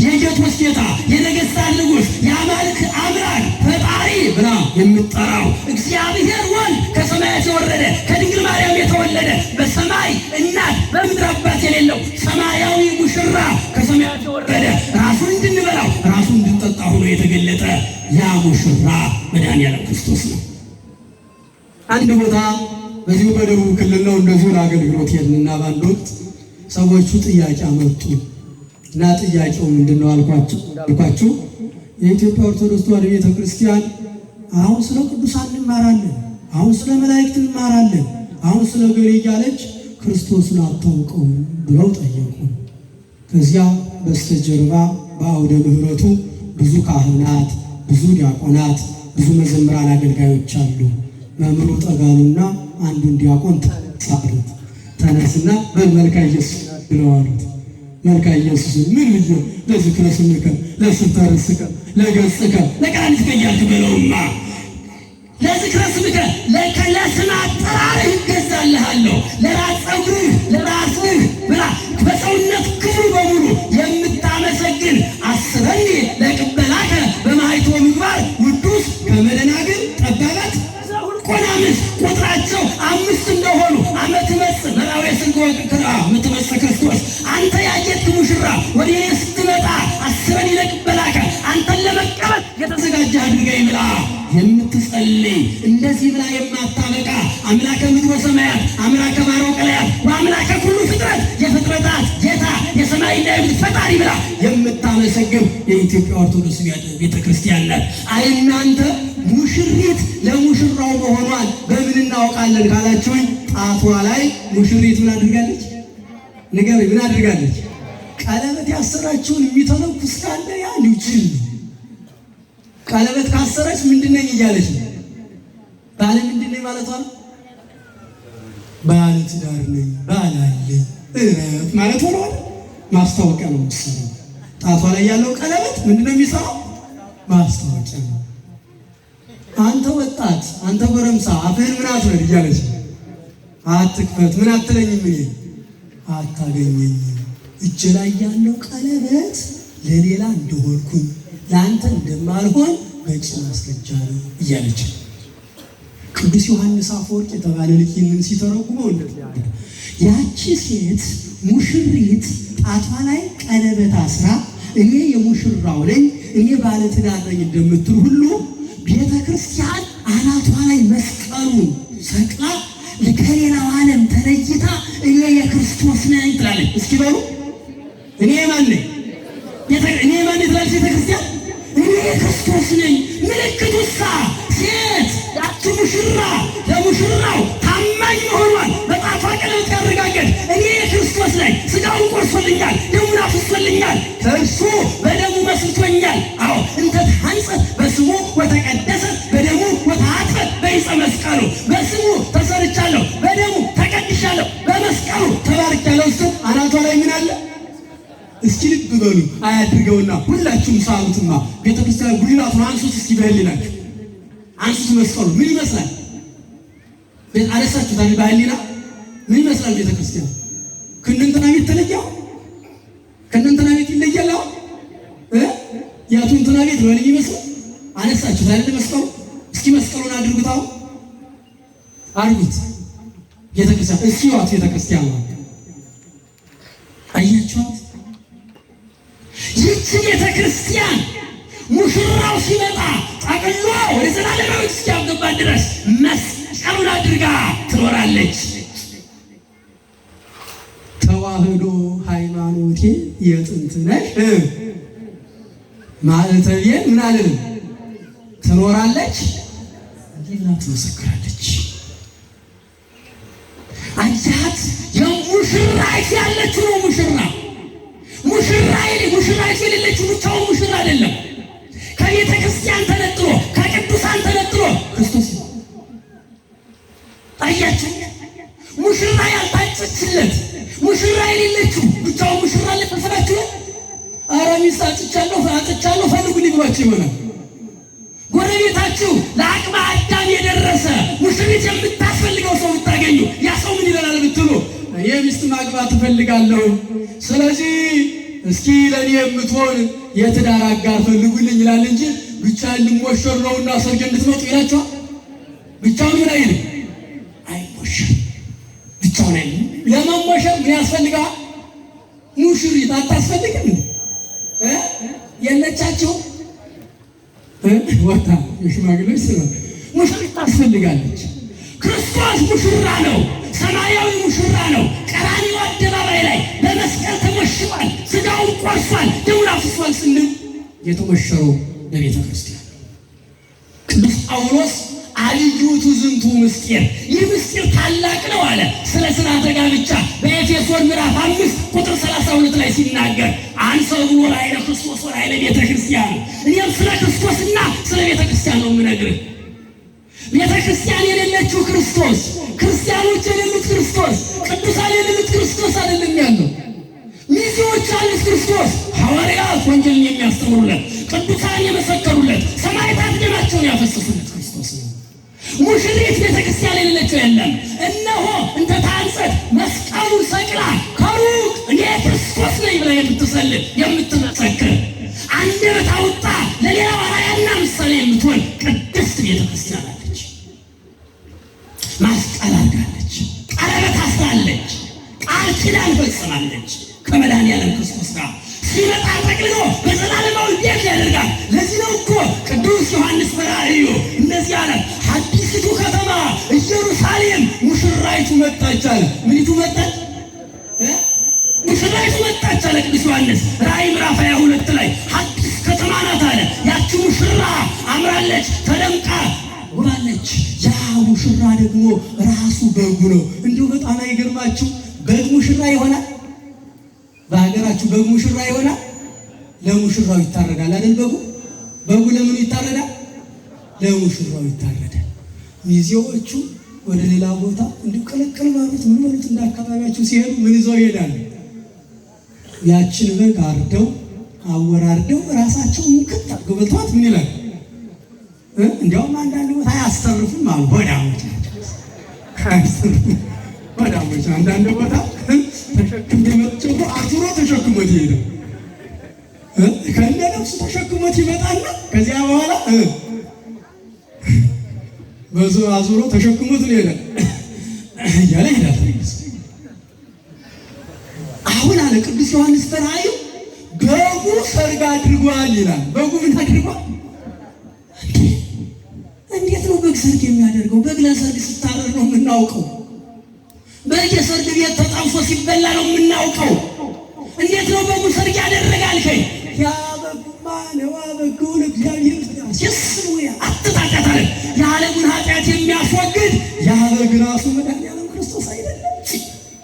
የጌቶች ጌታ የነገሥታት ንጉሥ የአማልክት አምላክ ፈጣሪ ብላ የምትጠራው እግዚአብሔር ወልድ ከሰማያት የወረደ ከድንግል ማርያም የተወለደ በሰማይ እናት በምድር አባት የሌለው ሰማያዊ ሙሽራ ከሰማያት የወረደ ራሱን እንድንበላው ራሱን እንድንጠጣ ሆኖ የተገለጠ ያ ሙሽራ መድኃኔዓለም ክርስቶስ ነው። አንድ ቦታ በዚሁ በደቡብ ክልል ነው እንደዚሁ ለአገልግሎት ሄድንና በአንድ ወቅት ሰዎቹ ጥያቄ አመጡ እና ጥያቄው ምንድን ነው አልኳቸው። የኢትዮጵያ ኦርቶዶክስ ተዋሕዶ ቤተክርስቲያን አሁን ስለ ቅዱሳን እንማራለን፣ አሁን ስለ መላእክት እንማራለን፣ አሁን ስለ ገሌ እያለች ክርስቶስን አታውቀውም ብለው ጠየቁ። ከዚያ በስተጀርባ በአውደ ምሕረቱ ብዙ ካህናት፣ ብዙ ዲያቆናት፣ ብዙ መዘምራን አገልጋዮች አሉ። መምህሩ ጠጋሉና አንዱን ዲያቆን ተነሳሉት። ተነስና በመልካ ኢየሱስ ብለው አሉት። መልካ ኢየሱስ ምን ብዬ ለዝክረ ስምከ ለስንተ ርእስከ ለገጽከ ለቀራኒትከ እያልክ በለውማ። ለዝክረ ስምከ ለስም አጠራርህ እገዛልሃለሁ፣ ለራስ ፀጉርህ ለራስህ ብላ በሰውነት ክብሩ በሙሉ የምታመሰግን አስረኒ ለቅበላከ በማይቶ ምግባር ውዱስ ከመደናግል ጠባባት ቆናምስ ቁጥራቸው አምስት እንደሆኑ አመት መጽ መራዊ ምትመጽ ክርስቶስ አንተ ያጌጥክ ሙሽራ ወደ እኔ ስትመጣ አስረን ይለቅበላከ አንተን ለመቀበል የተዘጋጀ አድርገኝ ብላ የምትጸልይ እንደዚህ ብላ የማታበቃ አምላከ ምድር ወሰማይ አምላከ ባሮ ቀለያት ወአምላከ ኩሉ ፍጥረት የፍጥረታት ጌታ የሰማይና የምድር ፈጣሪ ብላ የምታመሰግን የኢትዮጵያ ኦርቶዶክስ ቤተክርስቲያን ናት። አይ እናንተ ሙሽሪት ለሙሽራው መሆኗን በምን እናውቃለን ካላችሁኝ፣ ጣቷ ላይ ሙሽሪት ምን አድርጋለች? ንገሩኝ፣ ምን አድርጋለች? ቀለበት ያሰራችውን የሚተነኩስ ካለ ያ ጅል ነው። ቀለበት ካሰረች ምንድን ነኝ እያለች ነው። ባለ ምንድን ነኝ ማለቷ ነው። ባለ ትዳር ነኝ፣ ባል አለኝ እረፍ ማለት ሆነ። ማስታወቂያ ነው የሚሰራው። ጣቷ ላይ ያለው ቀለበት ምንድን ነው የሚሰራው? ማስታወቂያ ነው። አንተ ወጣት፣ አንተ ጎረምሳ አፍህን ምን አትበል እያለች ነው። አትክፈት፣ ምን አትለኝም፣ እኔ አታገኘኝም። እጅ ላይ ያለው ቀለበት ለሌላ እንደሆንኩኝ ለአንተ እንደማልሆን በቂ ማስረጃ ነው እያለች ነው። ቅዱስ ዮሐንስ አፈወርቅ የተባለ ልጅ ይህንን ሲተረጉመው እንደዚህ አለ። ያቺ ሴት ሙሽሪት ጣቷ ላይ ቀለበት አስራ እኔ የሙሽራው ነኝ እኔ ባለትዳር ነኝ እንደምትል ሁሉ ቤተ ክርስቲያን አናቷ ላይ መስቀሉን ሰቅላ ከሌላው ዓለም ተለይታ እኔ የክርስቶስ ነኝ ትላለች። እስኪ በሉ እኔ ማን ነኝ? እኔ ማን ነኝ ትላለች ቤተ ክርስቲያን። እኔ የክርስቶስ ነኝ። ምልክቱሳ ሴት ያቺ ሙሽራ ለሙሽራው ታማኝ መሆኗን በጣቷ ቀለበት ያረጋገጥ እኔ የክርስቶስ ነኝ፣ ስጋውን ቆርሶልኛል፣ ደሙን አፍሶልኛል፣ ከእርሱ በደሙ መስርቶኛል። አዎ እንተ ተሐንጸት በስሙ ወተቀደሰት በደሙ ወተአጥበት በይጸ መስቀሉ፣ በስሙ ተሰርቻለሁ፣ በደሙ ተቀድሻለሁ፣ በመስቀሉ ተባርቻለሁ። እሱ አናቷ ላይ ምን አለ? እስኪ ልብ በሉ። አያድርገውና ሁላችሁም ሳሉትማ ቤተክርስቲያን ጉልላቱን አንሱት እስኪ በህሊናችሁ አንሱት። መስቀሉ ምን ይመስላል? አነሳችሁት አይደል? በህሊና ምን ይመስላል ቤተክርስቲያን? ከእነንትና ቤት ተለያው? ከእነንትና ቤት ይለያል? አሁን ያቱ እንትና ቤት ነው የሚመስለው። አነሳችሁት አይደል? መስቀሉ እስኪ መስቀሉን አድርጉት። አሁን አድርጉት። ቤተክርስቲያን እስኪ ዋት ቤተክርስቲያን ነው አያችኋት? ይህች ቤተ ክርስቲያን ሙሽራው ሲመጣ ጠቅሎ ወደ ዘላለማዊ እስኪያገባት ድረስ መስቀሉን አድርጋ ትኖራለች። ተዋህዶ ሃይማኖቴ የጥንት ነሽ ማዕተቤን ምን አልልም ትኖራለች፣ እንዲህ ብላ ትመሰክራለች። አያት የሙሽራይቱ ያለችው ነው ሙሽራ ሙሽራይቱ የሌለችው ብቻውን ሙሽራ አይደለም። ከቤተ ክርስቲያን ተነጥሎ ከቅዱሳን ተነጥሎ ክርስቶስ ነው። አያችሁ፣ ሙሽራ ያልታጨችለት ሙሽራ የሌለችው ብቻውን ሙሽራ አለ መሰላችሁ? ኧረ ሚስት አጭቻለሁ አጥቻለሁ ፈልጉልኝ ብሏችሁ ይሆናል። ጎረቤታችሁ ለአቅመ አዳም የደረሰ ሙሽሪት የምታስፈልገው ሰው ብታገኙ ያ ሰው ምን ይለናል ብትሉ፣ እኔ ሚስት ማግባት እፈልጋለሁ፣ ስለዚህ እስኪ ለእኔ የምትሆን የትዳር አጋር ፈልጉልኝ ይላል እንጂ ብቻ ልሞሸር ነውና ሰርግ እንድትመጡ ይላቸዋል። ብቻውን ምን አይልም፣ አይሞሸር። ብቻውን አይልም። ለመሞሸር ምን ያስፈልገዋል? ሙሽሪት አታስፈልግም? የለቻቸው ወጣ የሽማግሌዎች ስለ ሙሽሪት ታስፈልጋለች። ክርስቶስ ሙሽራ ነው። ሰማያዊ ሙሽራ ነው። ቀራንዮ አደባባይ ላይ በመስቀል ተሞሽሯል። ስጋውን ቆርሷል፣ ደሙን አፍስሷል ስንል የተሞሸረው ለቤተ ክርስቲያን ቅዱስ ጳውሎስ አልዩቱ ዝንቱ ምስጢር፣ ይህ ምስጢር ታላቅ ነው አለ። ስለ ሥርዓተ ጋብቻ በኤፌሶን ምዕራፍ 5 ቁጥር 32 ላይ ሲናገር አንሰ ብሎ ላዕለ ክርስቶስ ወላዕለ ቤተ ክርስቲያን፣ እኔም ስለ ክርስቶስና ስለ ቤተ ክርስቲያን ነው የምነግርህ። ቤተ ክርስቲያን የሌለችው ክርስቶስ፣ ክርስቲያኖች የሌሉት ክርስቶስ፣ ቅዱሳን የሌሉት ክርስቶስ አይደለም ያለው። ሚዜዎች ያሉት ክርስቶስ፣ ሐዋርያት ወንጌልን የሚያስተምሩለት፣ ቅዱሳን የመሰከሩለት፣ ሰማዕታት ደማቸውን ያፈሰሱለት ክርስቶስ ነው። ሙሽሪት ቤተ ክርስቲያን የሌለችው የለም። እነሆ እንተ ታንጸት መስቀሉን ሰቅላ ከሩቅ እኔ ክርስቶስ ነኝ ብላ የምትሰልል የምትመሰክር አንደበት አውጣ ለሌላው አርአያና ምሳሌ የምትሆን ቅድስት ቤተ ክርስቲያን አለች። ማስቀል አድርጋለች። ቀለበት አስራለች። ቃል ኪዳን ፈጽማለች ከመድኃኒዓለም ክርስቶስ ጋር ሲመጣ ጠቅልሎ በዘላለማዊ ቤት ያደርጋል። ለዚህ ነው እኮ ቅዱስ ዮሐንስ በራእዩ እንደዚህ አለ፣ አዲሲቱ ከተማ ኢየሩሳሌም ሙሽራይቱ መጣች አለ። ምኒቱ መጣች? ሙሽራይቱ መጣች አለ ቅዱስ ዮሐንስ ራእይ ምዕራፍ 22 ላይ። አዲስ ከተማ ናት አለ። ያቺ ሙሽራ አምራለች፣ ተደምቃ ውባለች። ያ ሙሽራ ደግሞ ራሱ በጉ ነው። እንዲሁ በጣም አይገርማችሁ? በግ ሙሽራ ይሆናል። በሀገራችሁ በግ ሙሽራ ይሆናል። ለሙሽራው ይታረዳል አይደል? በጉ ለምኑ ይታረዳል? ለሙሽራው ይታረዳል። ሚዜዎቹ ወደ ሌላ ቦታ እንዲሁ ቅልቅል በሉት ምን በሉት እንደ አካባቢያቸው ሲሄዱ ምን ይዘው ይሄዳሉ? ያችን በግ አርደው አወራርደው ራሳቸው ሙክት አድርገው በልተዋት ምን ይላል? እንዲያውም አንዳንድ ቦታ አያስተርፉም አሉ። ሆዳሞች ናቸው፣ አያስተርፉም። ሆዳሞች አንዳንድ ቦታ ተሸክሜ መጥቼ እኮ አዙሮ ተሸክሞት ይሄዳል። ከእነ ነፍሱ ተሸክሞት ይመጣና ከዚያ በኋላ በዙ አዙሮ ተሸክሞት ነው ይሄዳል እያለ ይሄዳል። አሁን አለ ቅዱስ ዮሐንስ በራእዩ በጉ ሰርግ አድርጓል ይላል። በጉ ምን አድርጓል? እንዴት ነው በግ ሰርግ የሚያደርገው? በግ ለሰርግ ስታረድ ነው የምናውቀው። በግ የሰርግ ቤት ተጠብሶ ሲበላ ነው የምናውቀው። እንዴት ነው በጉ ሰርግ ያደረገ አልከኝ? ያ በጉማ ነዋ በጉን እግዚአብሔር ሲስሙ አትታቀት አለ። የዓለሙን ኃጢአት የሚያስወግድ ያ በግ ራሱ መድኃኒዓለም ክርስቶስ አይደለም?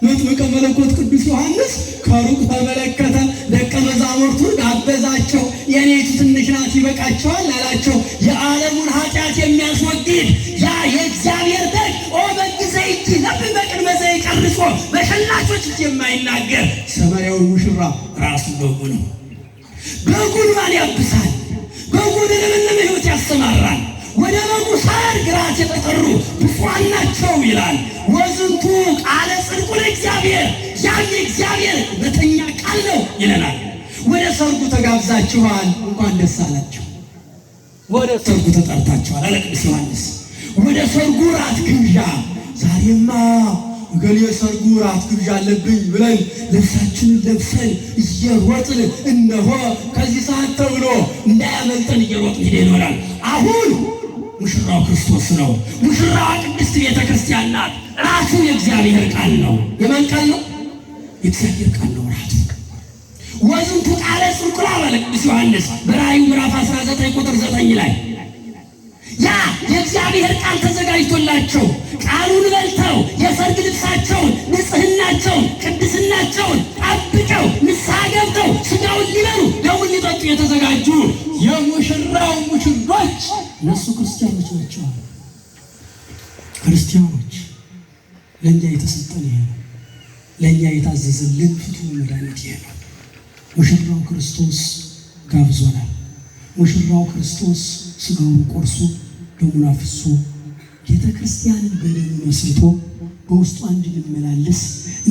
መጥምቀ መለኮት ቅዱስ ዮሐንስ ከሩቅ ተመለከተ። ደቀ መዛሙርቱን ጋበዛቸው። የኔቱ ትንሽ ናት ይበቃቸዋል አላቸው። የዓለሙን ኃጢአት የሚያስወግድ ያ የእግዚአብሔር በግ ኦ በግ ዘይኪ ለብ በቅድመ ዘይቀርጾ በሸላቾች እጅ የማይናገር ሰማያዊ ሙሽራ ራሱ በጉ ነው። በጉን ማን ያብሳል? በጉን ለምለም ሕይወት ያሰማራል። ወደ በጉ ሰርግ ራት የተጠሩ ብፁዓን ናቸው ይላል። ወዝንቱ ቃለ ጽድቁ ለእግዚአብሔር፣ ያም የእግዚአብሔር እውነተኛ ቃል ነው ይለናል። ወደ ሰርጉ ተጋብዛችኋል፣ እንኳን ደስ አላችሁ። ወደ ሰርጉ ተጠርታችኋል አለ ቅዱስ ዮሐንስ። ወደ ሰርጉ ራት ግብዣ ዛሬማ እገሌ ሰርጉ ራት ግብዣ አለብኝ ብለን ልብሳችንን ለብሰን እየሮጥን እነሆ ከዚህ ሰዓት ተብሎ እንዳያመልጠን እየሮጥን ሄደን ይሆናል። አሁን ሙሽራው ክርስቶስ ነው። ሙሽራዋ ቅድስት ቤተ ክርስቲያን ናት። ራሱ የእግዚአብሔር ቃል ነው። የማን ቃል ነው? የእግዚአብሔር ቃል ነው ራሱ። ወዝንቱ ቃለ ጽድቁ አለ ቅዱስ ዮሐንስ በራእዩ ምዕራፍ 19 ቁጥር 9 ላይ። ያ የእግዚአብሔር ቃል ተዘጋጅቶላቸው ቃሉን በልተው የሰርግ ልብሳቸውን፣ ንጽህናቸውን፣ ቅድስናቸውን ጠብቀው ንስሐ ገብተው ስጋውን ሊበሉ ደሙን ሊጠጡ የተዘጋጁ የሙሽራው ሙሽሮች እነሱ ክርስቲያኖች ናቸው። ክርስቲያኖች ለእኛ የተሰጠን ይሄ ነው። ለእኛ የታዘዘልን ፍቱን መድኃኒት ይሄ ነው። ሙሽራው ክርስቶስ ጋብዞናል። ሙሽራው ክርስቶስ ስጋውን ቆርሶ ደሙን አፍሶ ቤተ ክርስቲያንን በደሙ መስርቶ በውስጧ እንድንመላለስ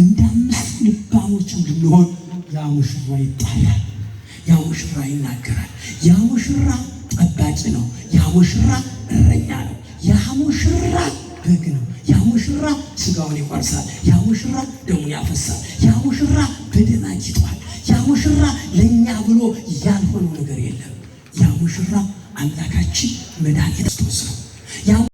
እንደ አምስቱ ልባሞች እንድንሆን ያ ሙሽራ ይጣራል። ያ ሙሽራ ይናገራል። ያ ሙሽራ ጠባቂ ነው። ያ ሙሽራ እረኛ ነው። ያ ሙሽራ በግ ነው። ያ ሙሽራ ስጋውን ይቆርሳል። ያ ሙሽራ ደሙን ያፈሳል። ያ ሙሽራ በደም አጊጧል። ያ ሙሽራ ለእኛ ብሎ ያልሆነው ነገር የለም። ያ ሙሽራ አምላካችን መድኃኒት ክርስቶስ ነው። ያ